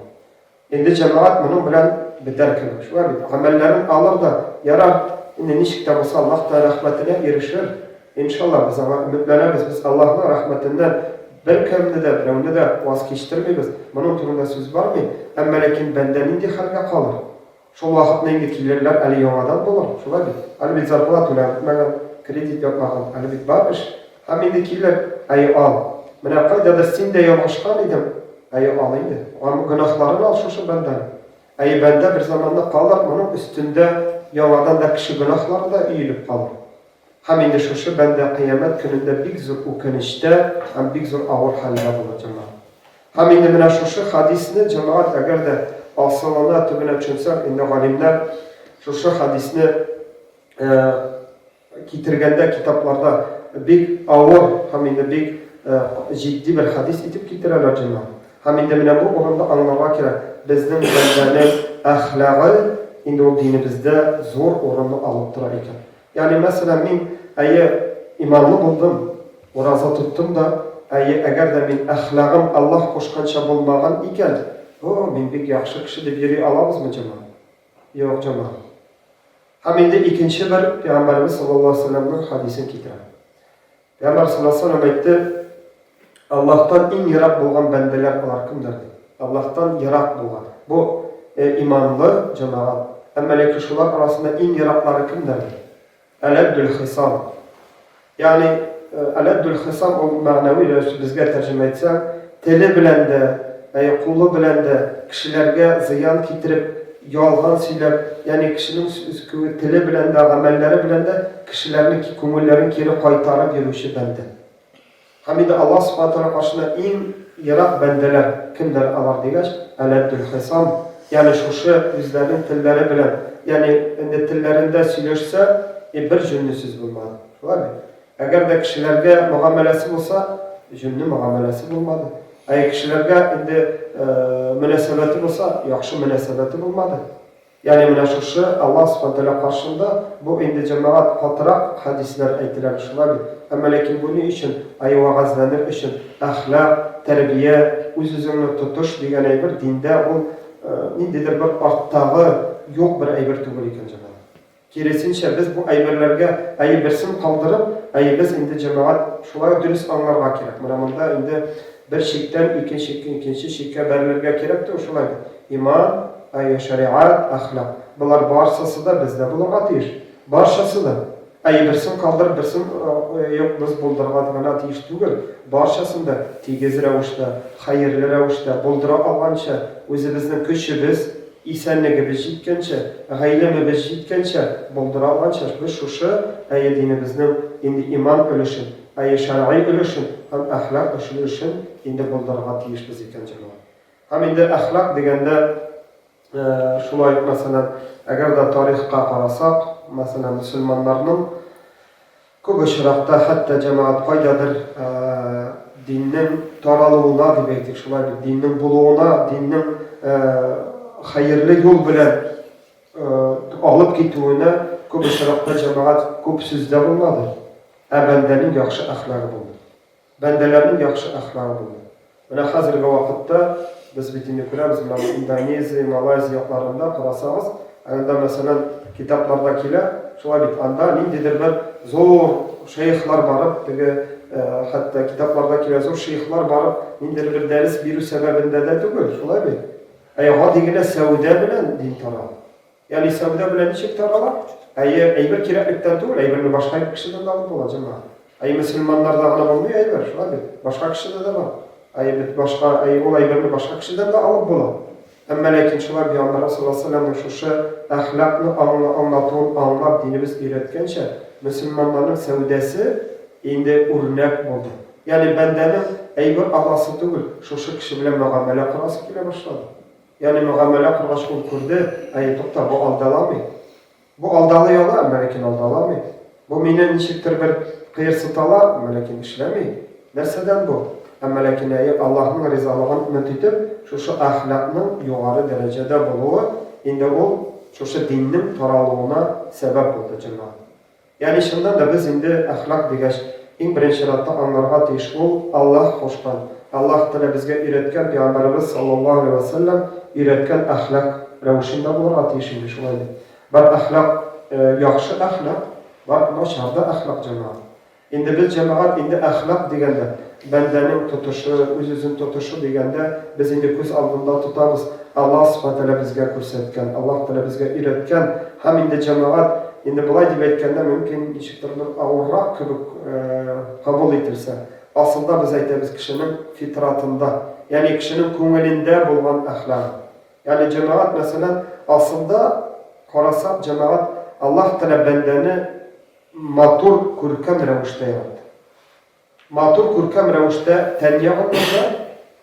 Инде җәмәгать моның белән бетәр кебек, шулай бит, гамәлләрен алыр да, ярар, инде ничек тә булса Аллаһ Тәгалә рәхмәтенә ирешер, иншалла, без аңа өметләнәбез, без Аллаһның рәхмәтеннән беркемне дә, берәүне дә ваз кичтермибез, моның турында сүз бармый, әмма ләкин бәндә нинди хәлгә калыр? Шул вакытны инде килерләр әле яңадан булыр, шулай бит? Әле бит зарплата түләп бетмәгән, кредит япмаган, әле бит бар эш. Һәм инде килер, әй ал. Менә кайдадыр син дә ялгышкан идең, әй ал инде. Гөнаһларын ал шушы бәндәнең. Әй бәндә бер заманны калыр, моның өстендә яңадан да кеше гөнаһлары да өелеп калыр. Һәм инде шушы бәндә кыямәт көнендә бик зур үкенечтә һәм бик зур авыр хәлдә булыр, җәмәгать. Һәм инде менә шушы хәдисне, җәмәгать, әгәр дә асылына, төбенә төшенсәк, инде галимнәр шушы хәдисне китергәндә китапларда бик авыр һәм инде бик җитди бер хәдис итеп китерәләр, җәмәгать. Һәм инде менә бу урында аңларга кирәк, безнең бәндәнең әхлагы инде ул динебездә зур урынны алып тора икән. Ягъни, мәсәлән, мин, әйе, иманлы булдым, ураза тоттым да, әйе, әгәр дә мин әхлагым Аллаһ кушканча булмаган икән, о, мин бик яхшы кеше дип йөри алабызмы, җәмәгать? Юк, җәмәгать. Һәм инде икенче бер Пәйгамбәребез саллаллаһу алейһи ва сәлләмнең хәдисен китерәм. Пәйгамбәр саллаллаһу алейһи ва сәлләм әйтте, Аллаһтан иң ерак булган бәндәләр алар кемнәр ди? Аллаһтан ерак булган. Бу иманлы җәмәгать. Әмма ләкин шулар арасында иң ераклары кемнәр ди? Әләддүл хисам. Ягъни әләддүл хисам ул мәгънәви рәвештә безгә тәрҗемә итсәң, теле белән дә, әйе, кулы белән дә кешеләргә зыян китереп, ялган сөйләп, ягъни кешенең теле белән дә, гамәлләре белән дә кешеләрнең күңелләрен кире кайтарып йөрүче бәндә. Һәм инде Аллаһ Сүбхәнәһү вә Тәгалә каршында иң ерак бәндәләр кемнәр алар дигәч, әләддүл хисам, ягъни шушы үзләренең телләре белән, ягъни инде телләрендә сөйләшсә, и бер җүнле сүз булмады. Шулай бит? Әгәр дә кешеләргә мөгамәләсе булса, җүнле мөгамәләсе булмады. Ә кешеләргә инде мөнәсәбәте булса, яхшы мөнәсәбәте булмады. Ягъни менә шушы Аллаһ Субхана Тәгалә каршында бу инде җәмәгать катырак хәдисләр әйтелә, шулай бит? Әмма ләкин бу ни өчен? Ай вәгазьләнер өчен, әхлак, тәрбия, үз-үзеңне тотыш дигән әйбер диндә ул ниндидер бер арттагы юк бер әйбер түгел икән, җәмәгать. Киресенчә, без бу әйберләргә әйе берсен калдырып, әйе без инде җәмәгать шулай ук дөрес аңларга кирәк. Менә монда инде бер чиктән икенче икенче чиккә бәрелергә кирәк түгел, шулай бит. Иман, әйе, шәригать, әхлак. Болар барсысы да бездә булырга тиеш. Барчасы да. Әйе, берсен калдырып, берсен юк без булдырырга гына тиеш түгел. Барчасын да тигез рәвештә, хәерле рәвештә, булдыра алганча, үзебезнең көчебез, Исәнлегебез җиткәнчә, гыйлемебез җиткәнчә, булдыра алганча без шушы, әйе, динебезнең инде иман өлешен, әйе, шәргый өлешен һәм әхлак өлешен инде булдырырга тиешбез икән, җәмәгать. Һәм инде әхлак дигәндә, шулай ук, мәсәлән, әгәр дә тарихка карасак, мәсәлән, мөселманнарның Күп очракта хәтта җәмәгать кайдадыр диннең таралуына дип әйтик, шулай бит, диннең булуына, диннең хәерле юл белән алып китүенә күп очракта җәмәгать күп сүз дә булмады, ә бәндәнең яхшы әхлагы булды. Бәндәләрнең яхшы әхлагы булды. Менә хәзерге вакытта без бит инде күрәбез, менә бу Индонезия, Малайзия якларында карасагыз, анда, мәсәлән, китапларда килә, шулай бит, анда ниндидер бер зур шәехлар барып, теге хәтта китапларда килә, зур шәехлар барып, ниндидер бер дәрес бирү сәбәбендә дә түгел, шулай бит. Ә гади генә сәүдә белән дин тарала. Ягъни сәүдә белән ничек тарала? Әйе, әйбер кирәклектән түгел, әйберне башка кешедән дә алып була, җәмәгать. Әйе, мөселманнарда гына булмый әйбер, шулай бит? Башка кешедә дә бар. Әйе, бит башка, әйе, ул әйберне башка кешедән дә алып була. Әмма ләкин шулай Пәйгамбәрбез саллаллаһу алейһи ва сәлләмнең шушы әхлакны аңлатуын аңлап динебез өйрәткәнчә, мөселманнарның сәүдәсе инде үрнәк булды. Ягъни бәндәнең әйбер аласы түгел, шушы кеше белән мөгамәлә корасы килә башлады. Ягъни мөгамәлә коргач ул күрде, әй, тукта, бу алдаламый. Бу алдалый ала, әмма ләкин алдаламый. Бу мине ничектер бер кыерсыта ала, әмма ләкин эшләми. Нәрсәдән бу? Әмма ләкин, әйе, Аллаһның ризалыгын өмет итеп, шушы әхлакның югары дәрәҗәдә булуы инде ул шушы диннең таралуына сәбәп булды, җәмәгать. Ягъни чыннан да без инде әхлак дигәч, иң беренче чиратта аңларга тиеш ул Аллаһ кушкан, Аллаһ Тәгалә безгә өйрәткән, пәйгамбәребез саллаллаһу алейһи вә сәлләм өйрәткән әхлак рәвешендә булырга тиеш инде, шулай бит. Бар әхлак яхшы әхлак, бар начар да әхлак, җәмәгать. Инде без, җәмәгать, инде әхлак дигәндә, бәндәнең тотышы, үз-үзен тотышы дигәндә, без инде күз алдында тотабыз Аллаһ Сүбхәнәһү Тәгалә безгә күрсәткән, Аллаһ Тәгалә безгә өйрәткән һәм инде, җәмәгать, инде болай дип әйткәндә мөмкин ничектер бер авыррак кебек кабул ителсә, асылда без әйтәбез кешенең фитратында, ягъни кешенең күңелендә булган әхлагы. Ягъни, җәмәгать, мәсәлән, асылда карасак, җәмәгать, Аллаһ Тәгалә бәндәне Матур, күркәм рәвештә яратты. Матур, күркәм рәвештә тән ягыннан да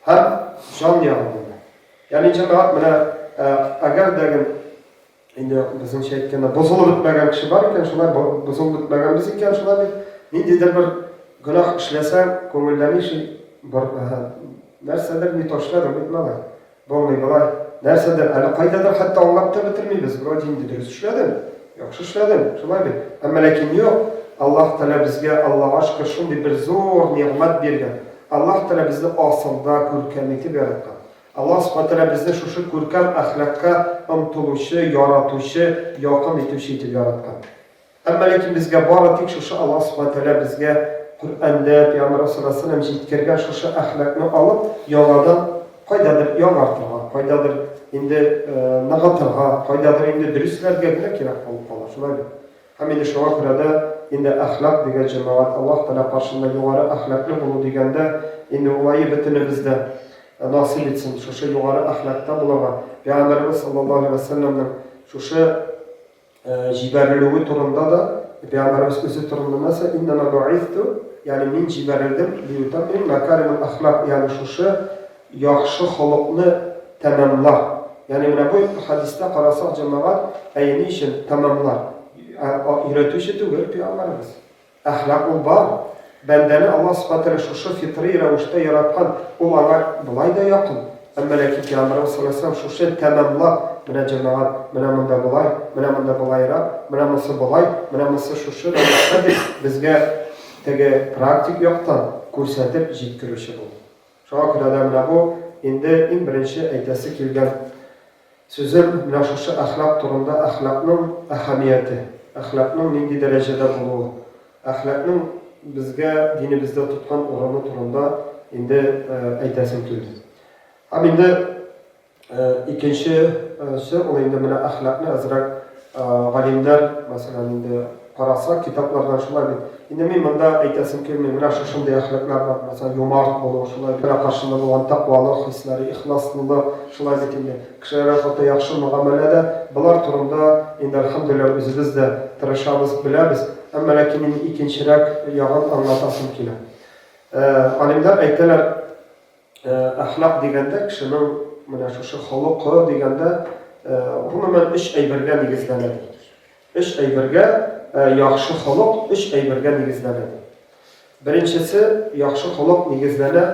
һәм җан ягыннан да. Ягъни җәмәгать менә әгәр дә инде безнеңчә әйткәндә бозылып бетмәгән кеше бар икән, шулай бозылып бетмәгәнбез икән, шулай бит. Ниндидер бер гөнаһ эшләсәң, күңелдә ничек бер нәрсәдер не то эшләдең бит малай. Булмый болай. Нәрсәдер, әле кайдадыр хәтта аңлап та бетермибез. Вроде инде дөрес эшләдем, яхшы эшләдем, шулай бит. Әмма ләкин юк, Аллаһ Тәгалә безгә, Аллага шөкер, шундый бер зур нигъмәт биргән. Аллаһ Тәгалә безне асылда күркәм итеп яраткан. Аллаһ Субхана Тәгалә безне шушы күркәм әхлакка омтылучы, яратучы, якын итүче итеп яраткан. Әмма ләкин безгә бары тик шушы Аллаһ Сүбхәнәһү вә Тәгалә безгә Коръәндә, Пәйгамбәребез саллаллаһу галәйһи вә сәлләм җиткергән шушы әхлакны алып, яңадан кайдадыр яңартырга, кайдадыр инде ныгытырга, кайдадыр инде дөресләргә генә кирәк булып кала. Шулай бит? Һәм инде шуңа күрә дә инде әхлак дигән җәмәгать Аллаһ Тәгалә каршында югары әхлаклы булу дигәндә, инде улае бөтенебез дә насыйп итсен шушы югары әхлакта булырга. Пәйгамбәребез саллаллаһу галәйһи вә сәлләмнең шушы җибәрелүе турында да Пәйгамбәребез үзе турында нәрсә? Иннәмә бу'иҫту, ягъни мин җибәрелдем, лиютаммим мәкаримул әхлак, ягъни шушы яхшы холыкны тәмамлар. Ягъни менә бу хәдистә карасак, җәмәгать, әйе, ни өчен тәмамлар? Өйрәтүче түгел пәйгамбәребез. Әхлак ул бар. Бәндәне Аллаһ Субхана Тәгалә шушы фитрый рәвештә яраткан, ул аңа болай да якын. Әмма ләкин Пәйгамбәребез саллаллаһу галәйһи ва сәлләм шушы тәмамлап, менә җәмәгать, менә монда болай, менә монда болайрак, менә монысы болай, менә монысы шушы рәвештә дип безгә теге практик яктан күрсәтеп җиткерүче булды. Шуңа күрә дә менә бу инде иң беренче әйтәсе килгән сүзем менә шушы әхлак турында, әхлакның әһәмияте, әхлакның нинди дәрәҗәдә булуы, әхлакның безгә динебездә тоткан урыны турында инде әйтәсем килде. Һәм инде Икенчесе, ул инде менә әхлакны әзрәк галимнәр, мәсәлән, инде карасак, китаплардан шулай бит. Инде мин монда әйтәсем килми, менә шушындый әхлаклар бар, мәсәлән, юмарт булу, шулай бит, каршында булган тәкъвалык хисләре, ихласлылык, шулай бит инде, кешеләргә карата яхшы мөгамәлә дә, болар турында инде, әлхәмдүлилләһ, үзебез дә тырышабыз, беләбез. Әмма ләкин инде икенчерәк ягын аңлатасым килә. Галимнәр әйтәләр, Әхлак дигәндә кешенең менә шушы холыкы дигәндә, гомумән, өч әйбергә нигезләнә ди. Өч әйбергә, яхшы холык өч әйбергә нигезләнә ди. Беренчесе, яхшы холык нигезләнә,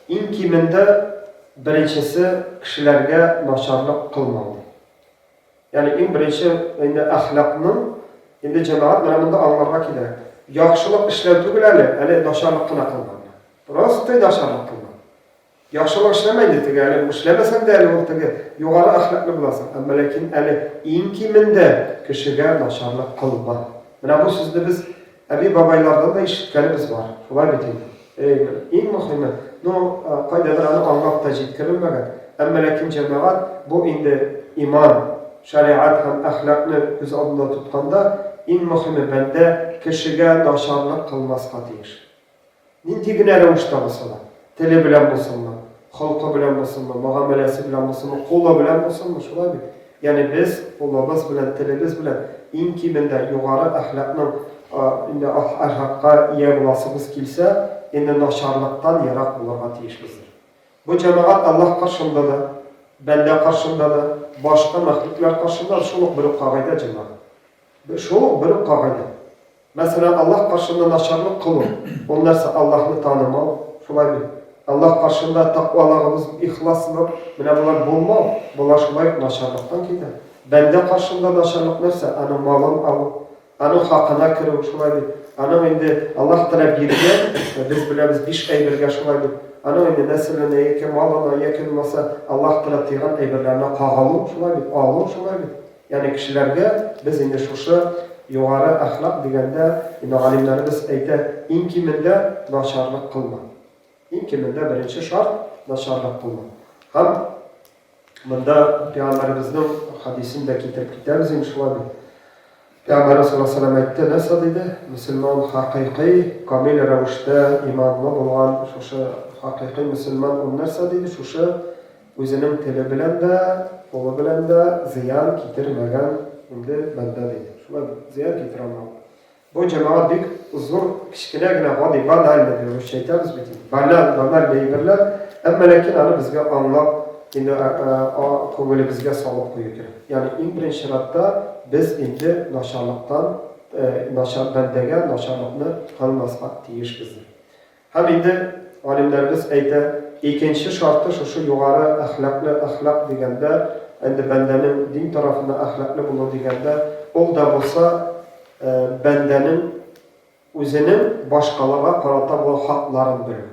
иң кимендә беренчесе кешеләргә начарлык кылмау ди. Ягъни иң беренче инде әхлакның, инде җәмәгать менә монда аңларга кирәк. Яхшылык эшләү түгел әле, әле начарлык кына кылма. Просто начарлык кылма. Яхшылык эшләмә инде теге, әле эшләмәсәң дә әле ул теге югары әхлаклы буласың. Әмма ләкин әле иң кимендә кешегә начарлык кылма. Менә бу сүзне без Әби-бабайлардан да ишеткәнебез бар. Шулай бит инде. Әй, иң мөхиме, ну, кайдадыр аны аңлап та җиткерелмәгән. Әмма ләкин, җәмәгать, бу инде иман, шәригать һәм әхлакны күз алдында тотканда, иң мөхиме, бәндә кешегә начарлык кылмаска тиеш. Нинди генә рәвештә булса да, теле белән булсынмы, холкы белән булсынмы, мөгамәләсе белән булсынмы, кулы белән булсынмы, шулай бит? Ягъни без кулыбыз белән, телебез белән иң кимендә югары әхлакның, инде әхлакка ия буласыбыз килсә, инде начарлыктан ерак булырга тиешбездер. Бу җәмәгать Аллаһ каршында да, бәндә каршында да, башка мәхлуклар каршында да шул ук бер үк кагыйдә, җәмәгать. Шул ук бер үк кагыйдә. Мәсәлән, Аллаһ каршында начарлык кылу, ул нәрсә? Аллаһны танымау, шулай бит? Аллаһ каршында тәкъвалыгыбыз, ихласлык, менә болар булмау, болар шулай ук начарлыктан китә. Бәндә каршында начарлык нәрсә? Аның малын алу, аның хакына керү, шулай бит? Аның инде Аллаһ Тәгалә биргән, без беләбез, биш әйбергә, шулай бит? Аның инде нәселенә яки малына, яки булмаса Аллаһ Тәгалә тыйган әйберләренә кагылу, шулай бит? Алу, шулай бит? Ягъни кешеләргә без инде шушы югары әхлак дигәндә, инде галимнәребез әйтә, иң кимендә начарлык кылма. Иң кимендә беренче шарт, начарлык кылма. Һәм монда пәйгамбәребезнең хәдисен дә китереп китәбез инде шулай бит. Пәйгамбәребез саллаллаһу алейһи ва сәлләм әйтте, нәрсә диде? Мөселман хакыйкый, камил рәвештә иманлы булган шушы хакыйкый мөселман ул нәрсә диде? Шушы Үзенең теле белән дә, кулы белән дә зыян китермәгән инде бәндә, диде. Шулай бит, зыян китерә алмаган. Бу, җәмәгать, бик зур, кечкенә генә, гади, банальный дип русча әйтәбез бит инде. Баналь, банальный әйберләр, әмма ләкин аны безгә аңлап, инде күңелебезгә салып кую кирәк. Ягъни иң беренче чиратта без инде начарлыктан, начар бәндәгә начарлыкны кылмаска тиешбездер. Һәм инде галимнәребез әйтә, икенче шарты шушы югары әхлаклы әхлак дигәндә, инде бәндәнең дин тарафында әхлаклы булу дигәндә, ул да булса бәндәнең үзенең башкаларга карата булган хакларын белү.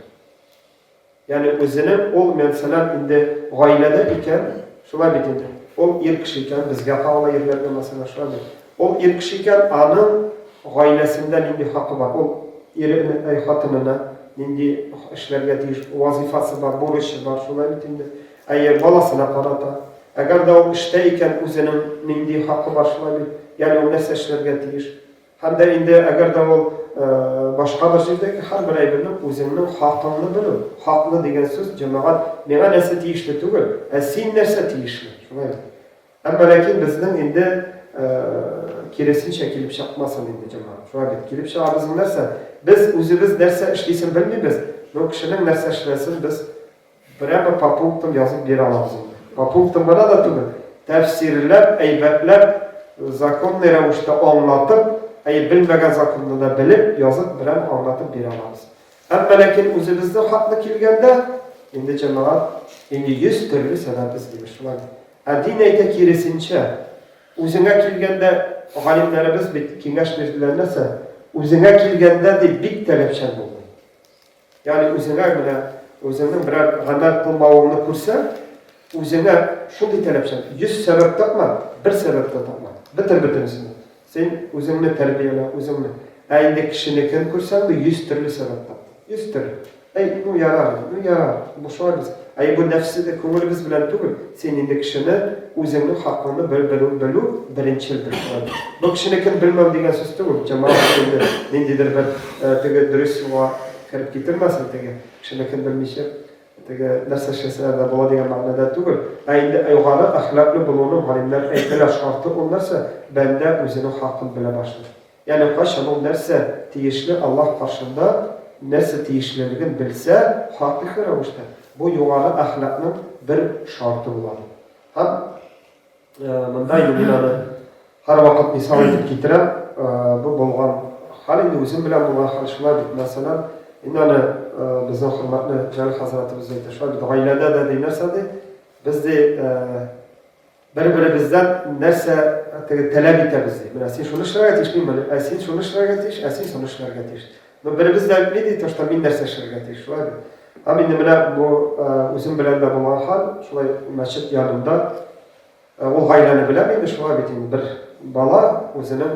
Ягъни үзенең ул, мәсәлән, инде гаиләдә икән, шулай бит инде, ул ир кеше икән, безгә кагыла ирләргә, мәсәлән, шулай бит. Ул ир кеше икән, аның гаиләсендә нинди хакы бар? Ул иренә, әй, хатынына нинди эшләргә тиеш, вазифасы бар, бурычы бар, шулай бит инде. Әйе, баласына карата. Әгәр дә ул эштә икән, үзенең нинди хакы бар, шулай бит. Ягъни ул нәрсә эшләргә тиеш? Һәм дә инде әгәр дә ул башка бер җирдә икән, һәрбер әйбернең үзеңнең хакыңны белү. Хакны дигән сүз, җәмәгать, миңа нәрсә тиешле түгел, ә син нәрсә тиешле. Шулай бит. Әмма ләкин безнең инде киресенчә килеп чыкмасын инде, җәмәгать. Шулай бит. Килеп чыга безнең нәрсә? Без үзебез нәрсә эшлисен белмибез, но кешенең нәрсә эшләсен без прямо по пунктам язып бирә алабыз инде. По пунктам гына да түгел, тәфсирләп, әйбәтләп, законный рәвештә аңлатып, әй, белмәгән законны да белеп, язып, берәм аңлатып бирә алабыз. Әмма ләкин үзебезнең хакны килгәндә, инде җәмәгать, инде 100 төрле сәбәп эзлибез, шулай бит. Ә дин әйтә киресенчә. Үзеңә килгәндә, галимнәребез бит киңәш бирделәр нәрсә? Үзеңә килгәндә ди бик таләпчән бул ди. Ягъни үзеңә менә үзеңнең берәр гамәл кылмавыңны күрсә, үзеңә шундый таләпчән, 100 сәбәп тапма, бер сәбәп тә тапма. Бетер бөтенесен. Син үзеңне тәрбиялә, үзеңне. Ә инде кешенекен күрсәң, 100 төрле сәбәп тап. 100 төрле. Әй, ну ярар, ну ярар, бу шулай без. Әй, бу нәфсе дә күңелебез белән түгел. Син инде кешене, үзеңнең хакыңны бел, белү, белү беренчел бер шулай. Бу кешенекен белмәү дигән сүз түгел. Җәмәгать инде ниндидер бер э, теге дөрес юлга кереп китермәсен теге кешенекен белмичә теге нәрсә эшләсәләр дә була дигән мәгънәдә түгел. Ә инде югары әхлаклы булуның галимнәр әйтәләр шарты ул нәрсә? Бәндә үзенең хакын белә башлый. Ягъни кайчан ул нәрсә тиешле Аллаһ каршында нәрсә тиешлелеген белсә, хакыйкый рәвештә, бу югары әхлакның бер шарты була. Һәм монда инде мин аны һәрвакыт мисал итеп китерәм, бу булган хәл инде үзем белән булган хәл шулай бит, мәсәлән, инде аны безнең хөрмәтле Җәлил хәзрәтебез әйтә, шулай бит, гаиләдә дә ди нәрсә ди, без ди Бер-беребездән нәрсә теге таләп итәбез ди. Менә син шуны эшләргә тиеш, мин моны, ә син шуны эшләргә тиеш, ә син шуны эшләргә тиеш. Но беребез дә әйтми ди, то что мин нәрсә эшләргә тиеш, шулай бит. Һәм инде менә бу үзем белән дә булган хәл, шулай мәчет янында ул гаиләне беләм инде, шулай бит инде бер бала үзенең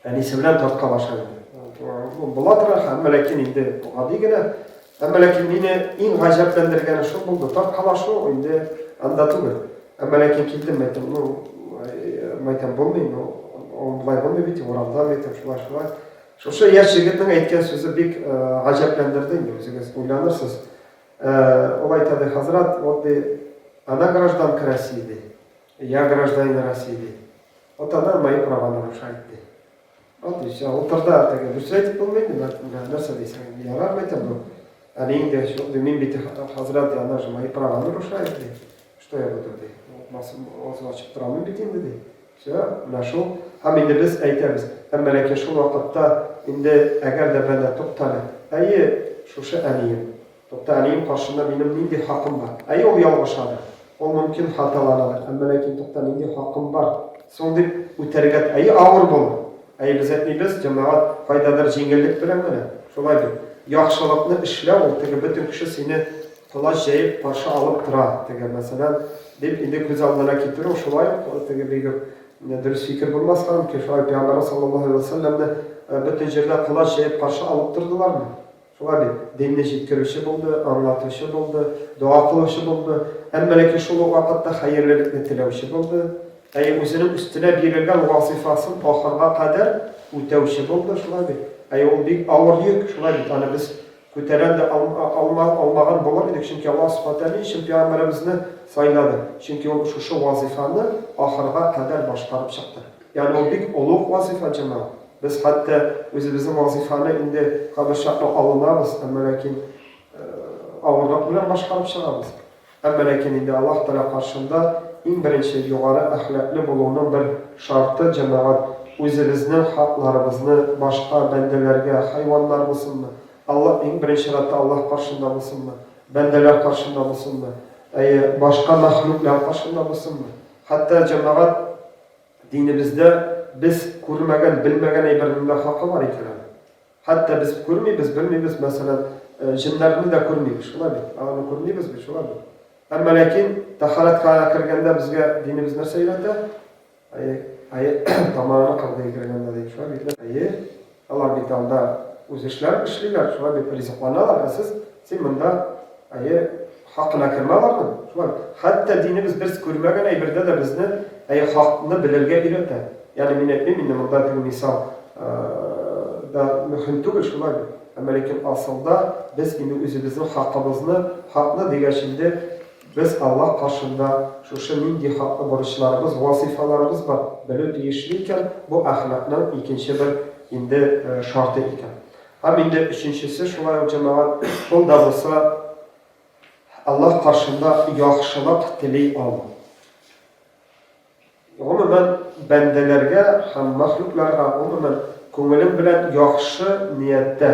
Әнисе белән тарткалаша инде. Була тора, әмма ләкин инде гади генә. Әмма ләкин мине иң гаҗәпләндергәне шул булды. Тарткалашу инде анда түгел. Әмма ләкин килдем, әйтәм, ну, әйтәм, булмый, ну, ул болай булмый бит, урамда, әйтәм, шулай, шулай. Шушы яшь егетнең әйткән сүзе бик гаҗәпләндерде инде, үзегез уйланырсыз. Ул әйтә, ди, хәзрәт, вот, ди, она гражданка России, ди, я гражданин России, ди. Вот она мои права нарушает, ди. Вот и все. Утырда теге дөрес әйтеп булмый инде, нәрсә дисең, ярар әйтәм, ну. Әниең дә юк, ди, мин бит хәзрәт, ди, она же мои права нарушает, ди. Что я буду, ди. Авызын ачып тора алмыйм бит инде, ди. Все, менә шул. Һәм инде без әйтәбез. Әмма ләкин шул вакытта инде әгәр дә бәндә туктале. Әйе, шушы әнием. Тукта, әнием каршында минем нинди хакым бар? Әйе, ул ялгышадыр. Ул мөмкин хаталанадыр. Әмма ләкин тукта, нинди хакым бар? Соң дип үтәргә, әйе, авыр булыр. Әйе, без әйтмибез, җәмәгать кайдадыр җиңеллек белән генә. Шулай бит. Яхшылыкны эшләү ул теге бөтен кеше сине колач җәеп каршы алып тора, теге, мәсәлән, дип инде күз алдына китерү шулай ук теге бик үк дөрес фикер булмаска мөмкин. Шулай пәйгамбәрбез саллаллаһу алейһи ва сәлләмне бөтен җирдә колач җәеп каршы алып тордылармы? Шулай бит, динне җиткерүче булды, аңлатучы булды, дога кылучы булды, әмма ләкин шул ук вакытта хәерлелекне теләүче булды, әйе, үзенең өстенә бирелгән вазыйфасын ахырга кадәр үтәүче булды, шулай бит. Әйе, ул бик авыр йөк, шулай бит, аны без күтәрә дә алма, алмаган булыр идек, чөнки Аллаһ Субхана Тәгалә ни өчен пәйгамбәребезне сайлады? Чөнки ул шушы вазыйфаны ахырга кадәр башкарып чыкты. Ягъни ул бик олуг вазыйфа, җәмәгать. Без хәтта үзебезнең вазыйфаны инде кабер чаклы алынабыз, әмма ләкин авырлык белән башкарып чыгабыз. Әмма ләкин инде Аллаһ Тәгалә каршында иң беренче югары әхлаклы булуның бер шарты, җәмәгать, үзебезнең хакларыбызны башка бәндәләргә, хайваннар булсынмы, Алла, иң беренче чиратта Аллаһ каршында булсынмы, бәндәләр каршында булсынмы, әйе, башка мәхлуклар каршында булсынмы, хәтта, җәмәгать, Динебездә без күрмәгән, белмәгән әйбернең дә хакы бар икән әле. Хәтта без күрмибез, белмибез, мәсәлән, җеннәрне дә күрмибез, шулай бит? Аны күрмибез бит, шулай бит? Әмма ләкин тәһарәткә кергәндә безгә динебез нәрсә өйрәтә? Әйе, әйе, тамагына кырдый кергәндә ди, шулай бит? Әйе, Алар бит анда үз эшләрен эшлиләр, шулай бит ризыкланалар, ә сез, син монда, әйе, хакына кермә аларның, шулай бит. Хәтта динебез без күрмәгән әйбердә дә безне, әйе, хакны белергә өйрәтә. Ягъни мин әйтмим инде монда теге мисал да мөһим түгел, шулай бит. Әмма ләкин асылда без инде үзебезнең хакыбызны, хакны дигәч инде, Без Аллаһ каршында шушы нинди хаклы бурычларыбыз, вазыйфаларыбыз бар, белү тиешле икән, бу әхлакның икенче бер инде шарты икән. Һәм инде өченчесе шулай ук, җәмәгать, ул да булса Аллаһ каршында яхшылык тели алу. Гомумән, бәндәләргә һәм мәхлукларга, гомумән, күңелең белән яхшы нияттә,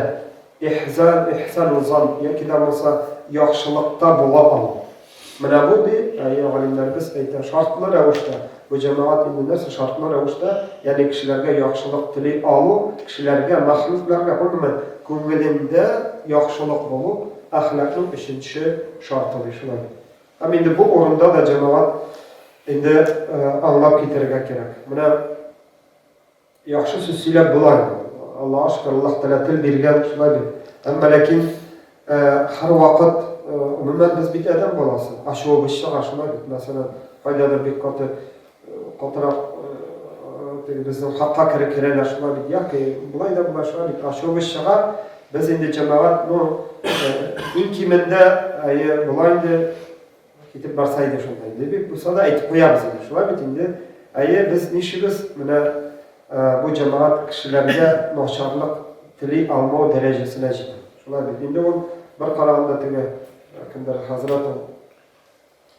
ихзан, ихсану зан, яки дә булмаса яхшылыкта була алу. Менә бу, ди, әйе, галимнәребез әйтә, шартлы рәвештә. Бу җәмәгать инде нәрсә, шартлы рәвештә, ягъни кешеләргә яхшылык тели алу, кешеләргә, мәхлукларга, гомумән, күңелеңдә яхшылык булу, әхлакның өченче шарты, ди, шулай бит. Һәм инде бу урында да җәмәгать инде аңлап китәргә кирәк. Менә Яхшы сүз сөйләп була инде. Аллаһка шөкер, Аллаһ Тәгалә тел биргән, шулай бит. Әмма ләкин һәрвакыт, гомумән, без бит адәм баласы, ачуыбыз чыга, шулай бит. Мәсәлән, кайдадыр бик каты, катырак теге безнең хакка кереп керәләр, шулай бит. Яки болай да була, шулай бит. Ачуыбыз чыга. Без инде җәмәгать, ну, иң кимендә, әйе, болай инде Китеп барса иде шунда инде. Бик булса да әйтеп куябыз инде. Шулай бит инде. Әйе, без нишибез менә бу җәмәгать кешеләргә начарлык тели алмау дәрәҗәсенә җитә. Шулай бит. Инде ул бер караганда теге кемдер хәзрәт ул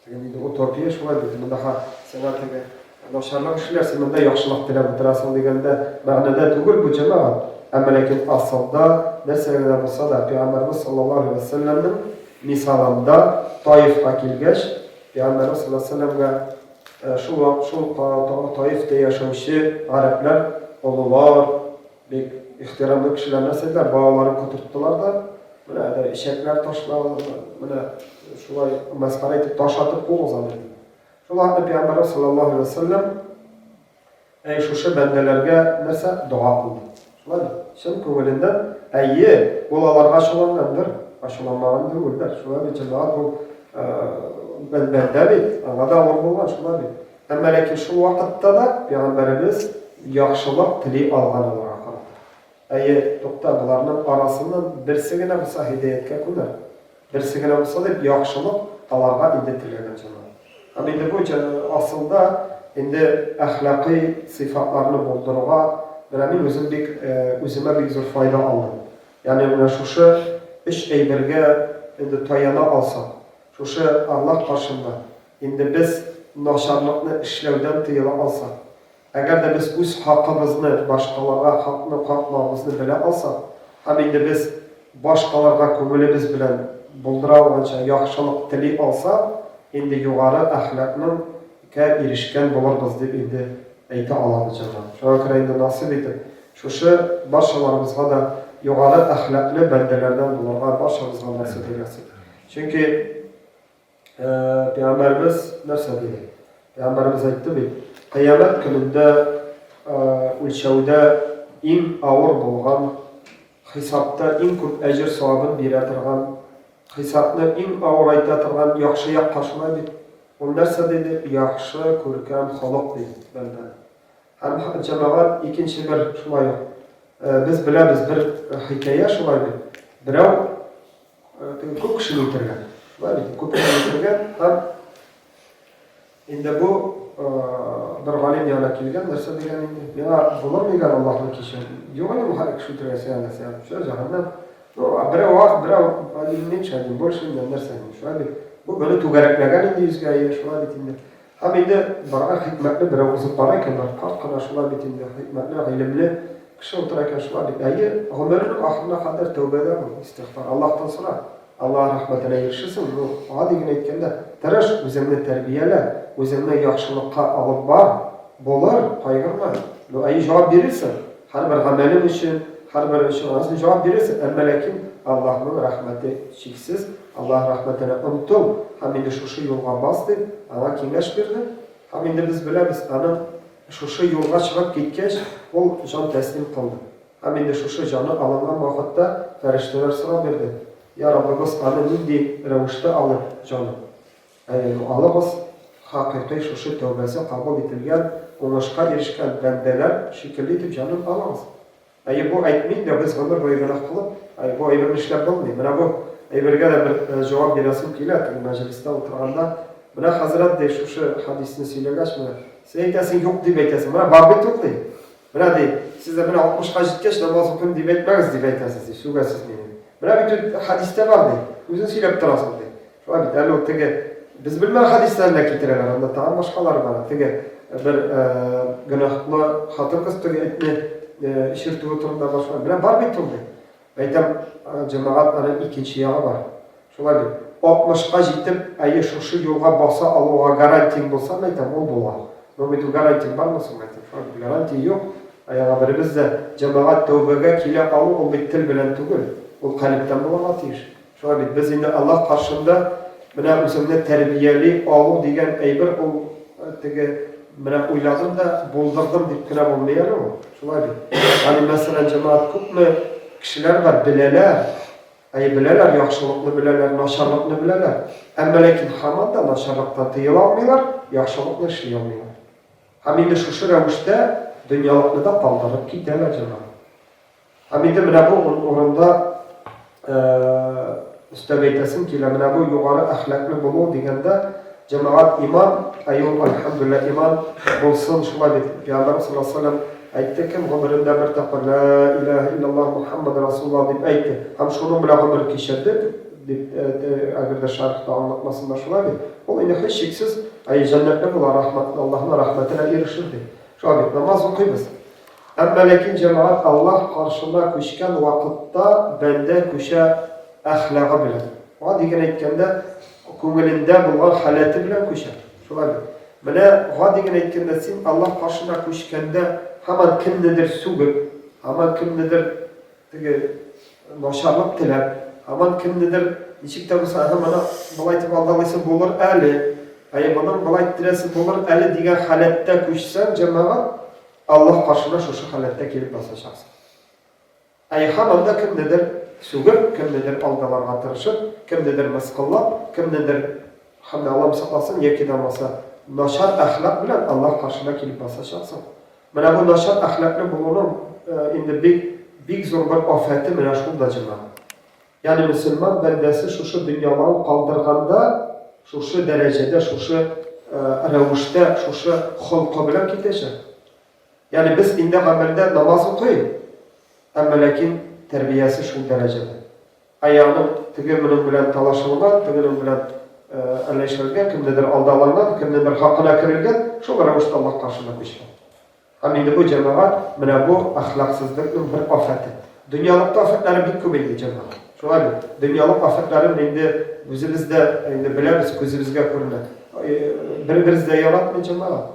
теге инде утопия шулай бит. Монда ха сиңа теге начарлык эшләр, син монда яхшылык теләп утырасың дигәндә мәгънәдә түгел бу җәмәгать. Әмма ләкин асылда нәрсә генә булса да пәйгамбәрбез саллаллаһу алейһи ва сәлләмнең Мисалында, Таифка килгәч, Пәйгамбәребез саллаллаһу галәйһи ва сәлләмгә шул вакыт шул Таифта яшәүче гарәпләр, олылар, бик ихтирамлы кешеләр нәрсә диделәр, балаларын котырттылар да, менә әдә эчәкләр ташладылар, менә шулай мәсхәрә итеп таш атып куыгыз аны дип. Шул вакытта Пәйгамбәребез саллаллаһу галәйһи ва сәлләм Әй, шушы бәндәләргә нәрсә дога кылды. Шулай бит? Чын күңеленнән, әйе, ул аларга ачулангандыр, ачуланмаган түгелдер. Шулай бит, җәмәгать, ул бәндә бит, аңа да авыр булган, шулай бит. Әмма ләкин шул вакытта да пәйгамбәребез яхшылык тели алган аларга карата. Әйе, тукта, боларның арасыннан берсе генә булса һидаяткә күнәр. Берсе генә булса дип, яхшылык аларга инде теләгән җәмәгать. Һәм инде бу асылда инде әхлакый сыйфатларны булдыруга менә мин үзем бик үземә бик зур файда алдым. Ягъни менә шушы өч әйбергә инде таяна алсак, шушы Аллаһ каршында инде без начарлыкны эшләүдән тыела алсак, Әгәр дә без үз хакыбызны, башкаларга хакны какмавыбызны белә алсак һәм инде без башкаларга күңелебез белән булдыра алганча яхшылык тели алсак, инде югары әхлакның кә ирешкән булырбыз дип инде әйтә алабыз, җәмәгать. Шуңа күрә инде насыйп итеп, шушы барчаларыбызга да югары әхлаклы бәндәләрдән булырга барчабызга насыйп әйләсен. Чөнки Пәйгамбәребез нәрсә диде? Пәйгамбәребез әйтте бит, кыямәт көнендә үлчәүдә иң авыр булган, хисапта иң күп әҗер савабын бирә торган, хисапны иң авырайта торган яхшы якка шулай бит. Ул нәрсә диде? Яхшы, күркәм холык диде бәндә. Һәм җәмәгать икенче бер шулай ук. Без беләбез бер хикәя шулай бит. Берәү Теге күп кешене үтергән. Шулай бит, күп кешене үтергән һәм инде бу бер галим янына килгән, нәрсә дигән инде? Миңа булыр микән Аллаһның кичерүе? Юк инде, бу хәл кеше үтергән сиңа нәрсә? Все, җәһәннәм. Ну, берәү аз, берәү один меньше, один больше, инде нәрсә инде, шулай бит. Бу бөне түгәрәкләгән инде йөзгә, шулай бит инде. Һәм инде барган хикмәтле берәү узып бара икән, бер карт кына шулай бит инде, хикмәтле, гыйлемле кеше утыра икән, шулай бит. Әйе, гомеренең ахырына кадәр тәүбәдә бул, истигъфар, Аллаһтан сора, Аллаһ рәхмәтенә ирешерсең. Ну, гади генә әйткәндә, тырыш, үзеңне тәрбиялә, үзеңне яхшылыкка алып бар, булыр, кайгырма. Ну, әйе, җавап бирерсең. Һәрбер гамәлең өчен, һәрбер өчен анысын җавап бирерсең, әмма ләкин Аллаһның рәхмәте чиксез, Аллаһ рәхмәтенә омтыл һәм инде шушы юлга бас, дип, аңа киңәш бирде. Һәм инде без беләбез, аның шушы юлга чыгып киткәч, ул җан тәслим кылды. Һәм инде шушы җаны алынган вакытта фәрештәләр сорау бирде, Я Раббыбыз, аны нинди рәвештә алыйк, җанын? Әйе, алыгыз, хакыйкый шушы тәүбәсе кабул ителгән, уңышка ирешкән бәндәләр шикелле итеп җанын алыгыз. Әйе, бу әйтми инде, без гомер буе гөнаһ кылып, әйе, бу әйберне эшләп булмый. Менә бу әйбергә дә бер җавап бирәсем килә, теге мәҗлестә утырганда, менә хәзрәт, ди, шушы хәдисне сөйләгәч, менә, син әйтәсең, юк дип әйтәсең, менә бар бит ул, ди. Менә, ди, сез дә менә алтмышка җиткәч намаз укыйм дип әйтмәгез, дип әйтәсез, ди, сүгәсез мине. Менә бит ул хәдистә бар, ди, үзең сөйләп торасың, ди. Шулай бит, әле ул теге без белмәгән хәдисләрне дә китерәләр, анда тагын башкалар бар. Теге бер гөнаһлы хатын-кыз теге этне эчертүе турында башка. Менә бар бит ул ди. Әйтәм, җәмәгать, аның икенче ягы бар. Шулай бит. Алтмышка җитеп, әйе, шушы юлга баса алуга гарантияң булса, мәйтәм, ул була. Но бит ул гарантияң бармы соң, мәйтәм. Шулай бит, гарантия юк. Аяга беребез дә җәмәгать тәүбәгә килә алу ул бит тел белән түгел, ул калебтән булырга тиеш. Шулай бит, без инде Аллаһ каршында менә үзеңне тәрбияли алу дигән әйбер ул теге менә уйладым да булдырдым дип кенә булмый әле ул. Шулай бит. Ягъни мәсәлән, җәмәгать күпме кешеләр бар, беләләр, Әйе, беләләр, яхшылыкны беләләр, начарлыкны беләләр. Әмма ләкин һаман да начарлыктан тыела алмыйлар, яхшылыкны эшли алмыйлар. Һәм инде шушы рәвештә дөньялыкны да калдырып китәләр, җәмәгать. Һәм инде менә бу урында өстәп әйтәсем килә, менә бу югары әхлаклы булу дигәндә, җәмәгать, иман, әйе ул, әлхәмдүлилләһ, иман булсын, шулай бит, Пәйгамбәребез саллаллаһу алейһи ва сәлләм әйтте, кем гомерендә бер тапкыр Лә иләһә илляллаһ Мухаммад Расулуллаһ дип әйтте һәм шуның белән гомер кичерде, дип, әгәр дә шәрехтә аңлатмасында шулай бит, ул инде һичшиксез, әйе, җәннәтле була, рәхмәт, Аллаһның рәхмәтенә ирешер, ди. Шулай бит, намаз укыйбыз. Әмма ләкин җәмәгать Аллаһ каршына күчкән вакытта бәндә күчә әхлагы белән. Гади генә әйткәндә, күңелендә булган халәте белән күчә. Шулай бит. Менә гади генә әйткәндә, син Аллаһ каршына күчкәндә һаман кемнедер сүгеп, һаман кемнедер теге начарлык теләп, һаман кемнедер ничек тә булса, әһә, моны болай итеп алдалыйсы булыр әле, әйе, моның болай иттерәсе булыр әле дигән халәттә күчсәң, җәмәгать, Аллаһ каршына шушы халәттә килеп басачаксың. Әй, һаман да кемнедер сүгеп, кемнедер алдаларга тырышып, кемнедер мыскыллап, кемнедер, һәм дә Аллаһым сакласын, яки дә булмаса, начар әхлак белән Аллаһ каршына килеп басачаксың. Менә бу начар әхлаклы булуның инде бик, бик зур бер афәте менә шул да, җәмәгать. Ягъни мөселман бәндәсе шушы дөньяларын калдырганда, шушы дәрәҗәдә, шушы рәвештә, шушы холкы белән китәчәк. Ягъни без инде гамәлдә намаз укый, әмма ләкин тәрбиясе шул дәрәҗәдә. Ә ягъни теге моның белән талашылган, тегенең белән әллә нишләлгән, кемнедер алдаланган, кемнедер хакына керелгән, шул рәвештә Аллаһ каршына күчкән. Һәм инде бу, җәмәгать, менә бу әхлаксызлыкның бер афәте. Дөньялыкта афәтләре бик күп инде, җәмәгать. Шулай бит? Дөньялык афәтләрен инде үзебез дә инде беләбез, күзебезгә күренә. Бер-беребез дә яратмый, җәмәгать.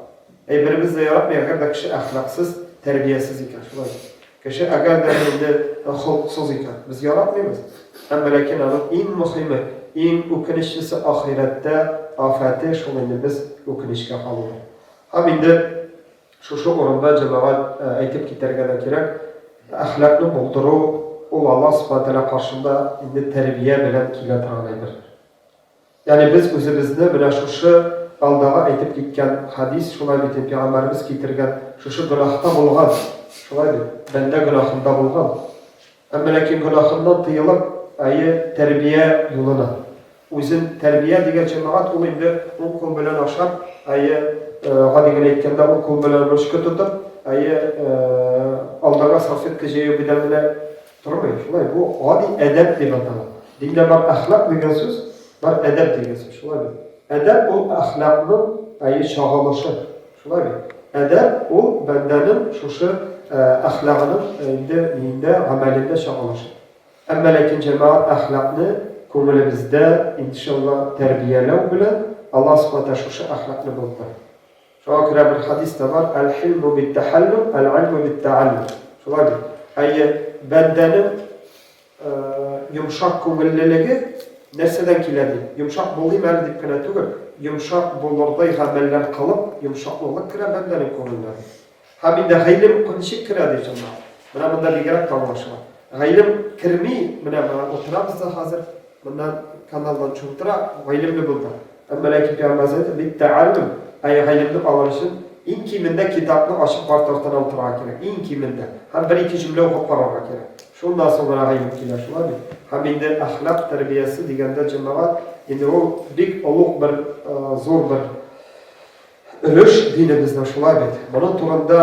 Әй, беребез дә яратмый, әгәр дә кеше әхлаксыз, тәрбиясез икән, шулай бит? Кеше әгәр дә инде холыксыз икән, без яратмыйбыз. Әмма ләкин аның иң мөхиме, иң үкенечлесе ахирәттә афәте шул инде без үкенечкә калуы. Һәм инде шушы урында, җәмәгать, әйтеп китәргә дә кирәк, әхлакны булдыру, ул Аллаһ Субхана Тәгалә каршында инде тәрбия белән килә торган әйбер. Ягъни без үзебезне менә шушы алдагы әйтеп киткән хәдис, шулай бит инде пәйгамбәребез китергән, шушы гөнаһта булган, шулай бит, бәндә гөнаһында булган. Әмма ләкин гөнаһыннан тыелып, әйе, тәрбия юлына. Үзен тәрбия дигән җәмәгать ул инде уң кул белән ашап, әйе, гади генә әйткәндә, уң кул белән ручка тотып, әйе, алдага салфетка җәю белән генә тормый. Шулай, бу гади әдәп дип атала. Диндә бар әхлак дигән сүз, бар әдәп дигән сүз. Шулай бит. Әдәп ул әхлакның, әйе, чагылышы. Шулай бит. Әдәп ул бәндәнең шушы әхлагының инде ниендә, гамәлендә чагылышы. Әмма ләкин җәмәгать әхлакны күңелебездә, иншалла, тәрбияләү белән Аллаһ Субхана Тәгалә шушы әхлакны булдыра. Шуңа күрә бер хәдис тә бар, Әл-хилму бит-тәхәллүм, әл-гыйльму бит-тәгаллүм. Шулай бит. Әйе, бәндәнең Йомшак күңеллелеге нәрсәдән килә ди? Йомшак булыйм әле дип кенә түгел, йомшак булырдай гамәлләр кылып, йомшаклылык керә бәндәнең күңеленә. Һәм инде гыйлем ничек керә ди җәмәгать? Менә монда бигрәк тә аңлашыла. Гыйлем керми, менә утырабыз да хәзер, моннан каналдан чумтыра, гыйлемле булды. Әмма ләкин Пәйгамбәребез әйтте, Биттәгаллүм, әй гыйлемне алыр өчен иң кимендә китапны ачып карт артына утырырга кирәк, иң кимендә. Һәм бер-ике җөмлә укып карарга кирәк. Шуннан соң гына гыйлем килә, шулай бит? Һәм инде әхлак тәрбиясе дигәндә, җәмәгать, инде ул бик олуг бер, зур бер өлеш динебезнең, шулай бит? Моның турында,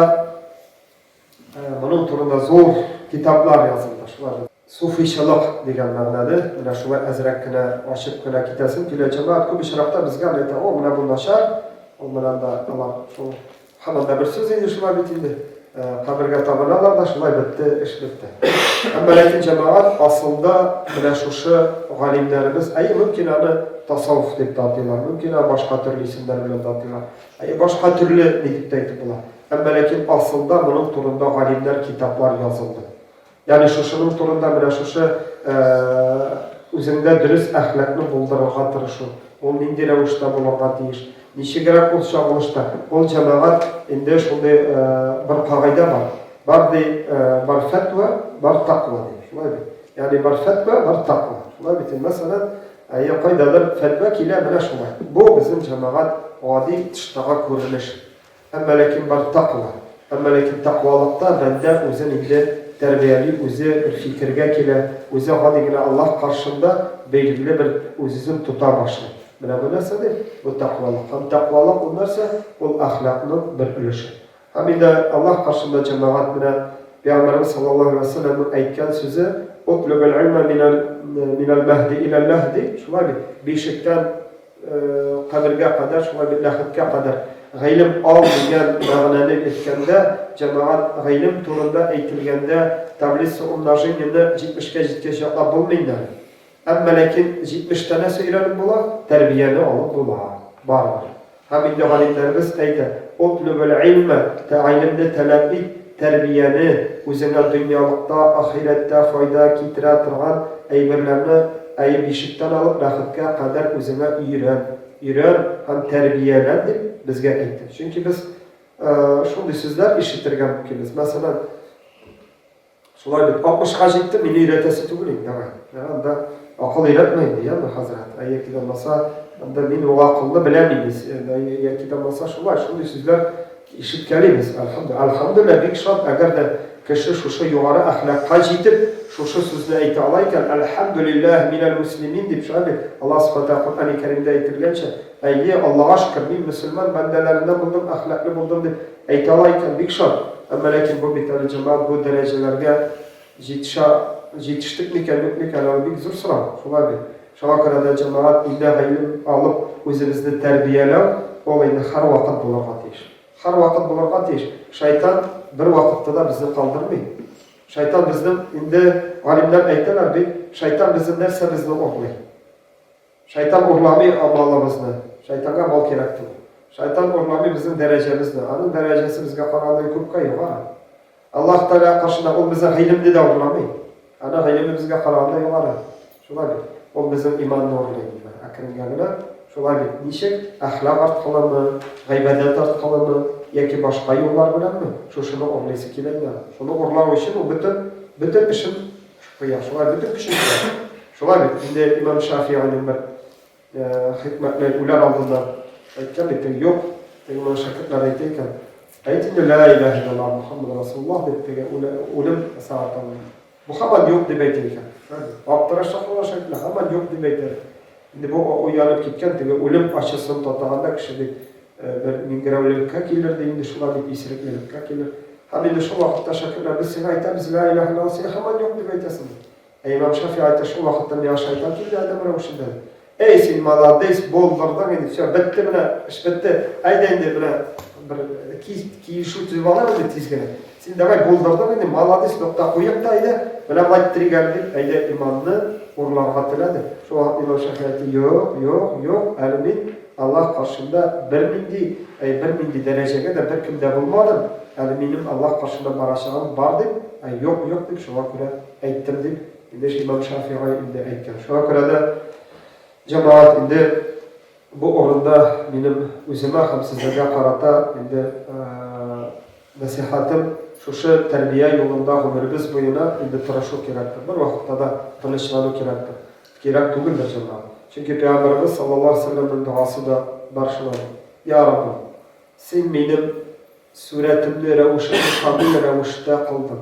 моның турында зур китаплар язылды, шулай бит? Суфичылык дигән мәгънәне менә шулай әзрәк кенә ачып кенә китәсем килә. Җәмәгать күп очракта безгә аны әйтә, о, менә бу начар, ул менә анда алар шул һаман да бер сүз инде шулай бит инде. Кабергә табыналар да, шулай бетте, эш бетте. Әмма ләкин җәмәгать асылда менә шушы галимнәребез, әйе, мөмкин аны тасаввуф дип тә атыйлар, мөмкин аны башка төрле исемнәр белән дә атыйлар. Әйе, башка төрле ни дип тә әйтеп була. Әмма ләкин асылда моның турында галимнәр китаплар язылды. Ягъни шушының турында менә шушы үзеңдә дөрес әхлакны булдырырга тырышу, ул нинди рәвештә булырга тиеш, ничегрәк ул чагылышта, ул җәмәгать инде шундый бер кагыйдә бар. Бар ди, бар фәтва, бар таква ди. Шулай бит. Ягъни бар фәтва, бар таква. Шулай бит. Мәсәлән, әйе, кайдадыр фәтва килә менә шулай. Бу безнең җәмәгать гади тыштагы күренеш. Әмма ләкин бар тәкъва. Әмма ләкин тәкъвалыкта бәндә үзен инде тәрбияли, үзе бер фикергә килә, үзе гади генә Аллаһ каршында билгеле бер үз-үзен тота башлый. Менә бу нәрсә ди? Бу тәкъвалык. Һәм тәкъвалык ул нәрсә? Ул әхлакның бер өлеше. Һәм инде Аллаһ каршында җәмәгать менә Пәйгамбәребез саллаллаһу алейһи ва сәлләмнең әйткән сүзе, Утлубел илмә минәл минәл мәһди иләл ләһди, шулай бит, бишектән кабергә кадәр, шулай бит ләхеткә кадәр гыйлем ал дигән мәгънәне әйткәндә, җәмәгать гыйлем турында әйтелгәндә таблица умножениене 70-кә җиткәч ятлап булмый инде әле. Әмма ләкин 70-тә нәрсә өйрәнеп була? Тәрбияне алып була. Барыбер. Һәм инде галимнәребез әйтә, Утлубел илмә, гыйлемне таләп ит, тәрбияне, үзеңә дөньялыкта, ахирәттә файда китерә торган әйберләрне әй бишектән алып бәхеткә кадәр үзеңә өйрән, өйрән һәм тәрбиялән дип безгә әйтте. Чөнки без шундый сүзләр ишетергә мөмкинбез. Мәсәлән, Шулай бит, 60-ка җиттем, мине өйрәтәсе түгел инде, давай. Анда акыл өйрәтмә инде, яме, хәзрәт. Ә яки дә булмаса, анда мин ул акылны беләм инде. Яки дә булмаса, шулай, шундый сүзләр ишеткәлибез. Әлхәмдүлилләһ. Әлхәмдүлилләһ, бик шат, әгәр дә кеше шушы югары әхлакка җитеп, шушы сүзне әйтә ала икән, әлхәмдүлилләһ минәл муслимин дип, шулай бит, Аллаһ Субхана тәгалә Коръәни Кәримдә әйтелгәнчә, әйе, Аллага шөкер, мин мөселман бәндәләреннән булдым, әхлаклы булдым дип Әйтә ала икән, бик шат. Әмма ләкин бу бит әле җәмәгать бу дәрәҗәләргә җитешә, җитештек микән, юк микән, әле бик зур сорау, шулай бит. Шуңа күрә дә җәмәгать илдә гыйлем алып үзебезне тәрбияләү, ул инде һәрвакыт булырга тиеш. Һәрвакыт булырга тиеш. Шайтан бервакытта да безне калдырмый. Шайтан безнең, инде галимнәр әйтәләр бит, шайтан безнең нәрсәбезне урлый? Шайтан урламый малыбызны. Шайтанга мал кирәк түгел. Шайтан урламый безнең дәрәҗәбезне. Аның дәрәҗәсе безгә караганда күпкә югары. Аллаһ Тәгалә каршында ул безнең гыйлемне дә урламый. Аның гыйлеме безгә караганда югары. Шулай бит. Ул безнең иманны урлый инде. Әкренгә генә. Шулай бит. Ничек? Әхлак арткылымы, гыйбадәт арткылымы яки башка юллар беләнме? Шушыны урлыйсы килә инде. Шуны урлау өчен ул бөтен бөтен эшен Куя. Шулай бөтен көчен куя. Шулай бит. Инде имам Шафииның бер хикмәтле үләр алдыннан әйткән бит, теге юк, теге моның шәкертләре әйтә икән. Әйт инде ла илаһ иллаллаһ Мухаммад Расулуллаһ дип теге үлем сәгате алдында. Бу һаман юк дип әйтә икән. Аптырашта калган шәкертләр һаман юк дип әйтә. Инде бу уянып киткән теге үлем ачысын татыганда кеше бит бер миңгерәүлеккә килер ди инде шулай дип исереклеккә килер. Һәм инде шул вакытта шәкертләр без сиңа әйтәбез ла илаһ иллаллаһ син һаман юк дип әйтәсең. Ә имам Шафи әйтә шул вакытта миңа шайтан килде адәм рәвешендә. Эй, син молодец, булдырдың инде, все, бетте менә, эш бетте. Әйдә инде менә бер килешү төзеп алыйк инде тиз генә. Син давай булдырдың инде, молодец, нокта куйык та әйдә, менә болай иттерик әле дип, әйдә иманны урларга теләде. Шул вакыт имам Шафи әйтте, юк, юк, юк, әле мин Аллаһ каршында бернинди, әй, бернинди дәрәҗәгә дә беркем дә булмадым, әле минем Аллаһ каршында барачагым бар дип, әй, юк, юк дип, шуңа күрә әйттем дип, инде имам Шафигый инде әйткән. Шуңа күрә дә, җәмәгать, инде бу урында минем үземә һәм сезләргә карата инде нәсыйхәтем, шушы тәрбия юлында гомеребез буена инде тырышу кирәктер. Бервакытта да тынычлану кирәктер. Кирәк түгелдер, җәмәгать. Чөнки Пәйгамбәребез саллаллаһу алейһи ва сәлләмнең догасы да бар шулай. Я Раббым, син минем сурәтемне, рәвешемне камил рәвештә кылдың.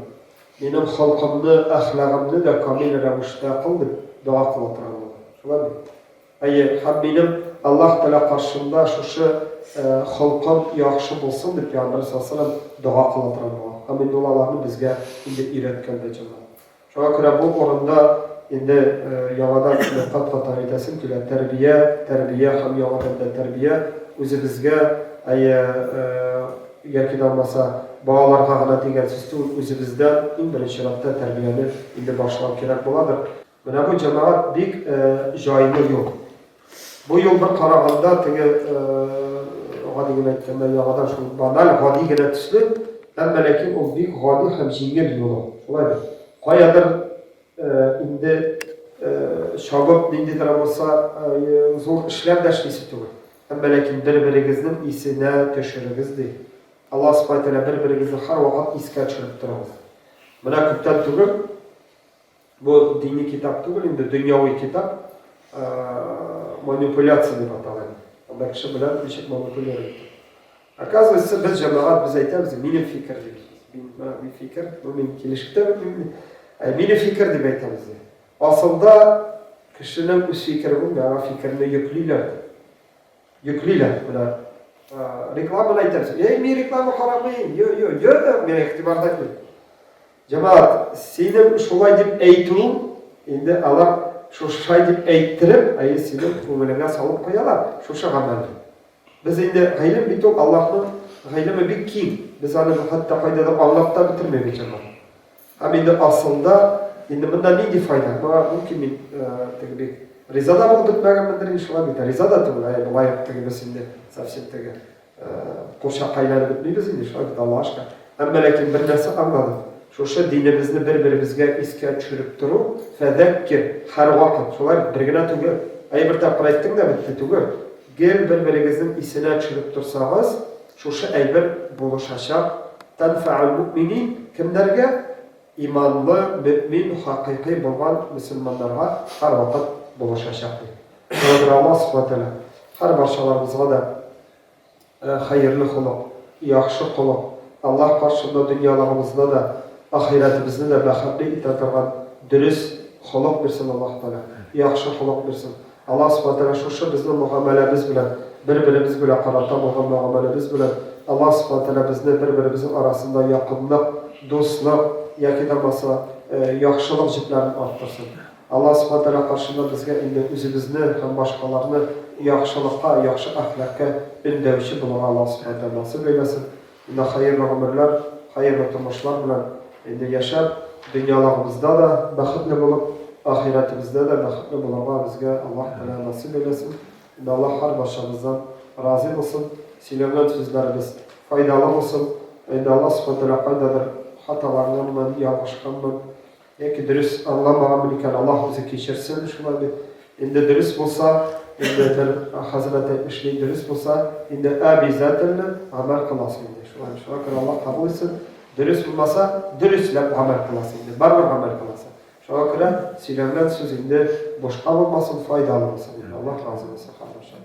Минем холкымны, әхлагымны да камил рәвештә кыл дип дога кыла торган булган. Шулай бит? Әйе, һәм минем Аллаһ Тәгалә каршында шушы холкым яхшы булсын дип Пәйгамбәребез саллаллаһу алейһи ва сәлләм дога кыла торган булган. Һәм инде ул аларны безгә инде өйрәткән дә, җәмәгать. Шуңа күрә бу урында инде яңадан кат-кат әйтәсем килә, тәрбия, тәрбия һәм яңадан да тәрбия үзебезгә, әйе, яки дә булмаса балаларга гына дигән сүз түгел, үзебездән иң беренче чиратта тәрбияне инде башлау кирәк буладыр. Менә бу, җәмәгать, бик җайлы юл. Бу юл бер караганда теге гади генә әйткәндә яңадан шул баналь, гади генә төсле, әмма ләкин ул бик гади һәм җиңел юлы. Шулай бит. Каядыр инде чабып ниндидер булса зур эшләр дә эшлисе түгел. Әмма ләкин бер-берегезнең исенә төшерегез ди. Аллаһ Субхану тәгалә бер-берегезне һәрвакыт искә төшереп торыгыз. Менә күптән түгел Бу дини китап түгел инде, дөньяви китап, манипуляция дип атала инде. Анда кеше белән ничек манипулировать итү. Оказывается, без җәмәгать без әйтәбез, минем фикер дибез. Мин, менә мин фикер, ну мин килешеп тә бетмим. Ә минем фикер дип әйтәбез. Асылда кешенең үз фикере булмый, аңа фикерне йөклиләр. Йөклиләр. Менә рекламаны әйтәбез. Эй, мин реклама карамыйм. Йо, йо, йо, мин игътибар да итмим. Җәмәгать, синең шулай дип әйтүең, инде алар шушай дип әйттереп, әйе, синең күңелеңә салып куялар шушы гамәлне. Без инде гыйлем бит ул Аллаһның гыйлеме бик киң. Без аны хәтта кайдадыр аңлап та бетермибез, җәмәгать. Һәм инде асылда инде монда нинди файда? Моңа мөмкин мин теге бик риза да булып бетмәгәнмендер инде, шулай бит. Риза да түгел, әйе, болай ук теге без инде совсем теге Курчакка әйләнеп бетмибез инде, шулай бит, Аллага шөкер. Әмма ләкин бер нәрсә аңладым. Шушы динебезне бер-беребезгә искә төшереп тору, фәзәккир, һәрвакыт, шулай бит, бер генә түгел. Әй, бер тапкыр әйттең дә бетте түгел. Гел бер-берегезнең исенә төшереп торсагыз, шушы әйбер булышачак. Тәнфәүл мөэминин, кемнәргә? Иманлы, мөэмин, хакыйкый булган мөселманнарга һәрвакыт булышачак, ди. Шуңа күрә Аллаһ Субхана Тәгалә һәрбарчаларыбызга да хәерле холык, яхшы холык, Аллаһ каршында дөньялыгыбызны да, ахирәтебезне дә бәхетле итә торган дөрес холык бирсен Аллаһ Тәгалә, яхшы холык бирсен. Аллаһ Субхана Тәгалә шушы безнең мөгамәләбез белән, бер-беребез белән карата булган мөгамәләбез белән Аллаһ Субхана Тәгалә безне бер-беребезнең арасында якынлык, дуслык яки дә булмаса яхшылык җепләрен арттырсын. Аллаһ Субхана Тәгалә каршында безгә инде үзебезне һәм башкаларны яхшылыкка, яхшы әхлакка өндәүче булырга Аллаһ Субхана Тәгалә насыйп әйләсен. Инде хәерле гомерләр, хәерле тормышлар белән инде яшәп, дөньялыгыбызда да бәхетле булып, ахирәтебездә дә бәхетле булырга безгә Аллаһ Тәгалә насыйп әйләсен. Инде Аллаһ һәрбарчабыздан разый булсын, сөйләгән сүзләребез файдалы булсын. Инде Аллаһ Субхана Тәгалә кайдадыр хаталанганмын, ялгышканмын, Яки дөрес аңламаганмын икән, Аллаһ үзе кичерсен, шулай бит. Инде дөрес булса, инде бер хәзрәт әйтмешли, дөрес булса, инде обязательно гамәл кыласы инде. Шулай, шуңа күрә Аллаһ кабул итсен. Дөрес булмаса, дөресләп гамәл кыласы инде, барыбер гамәл кыласы. Шуңа күрә сөйләнгән сүз инде бушка булмасын, файдалы булсын инде. Аллаһ разый булсын һәрберебездән.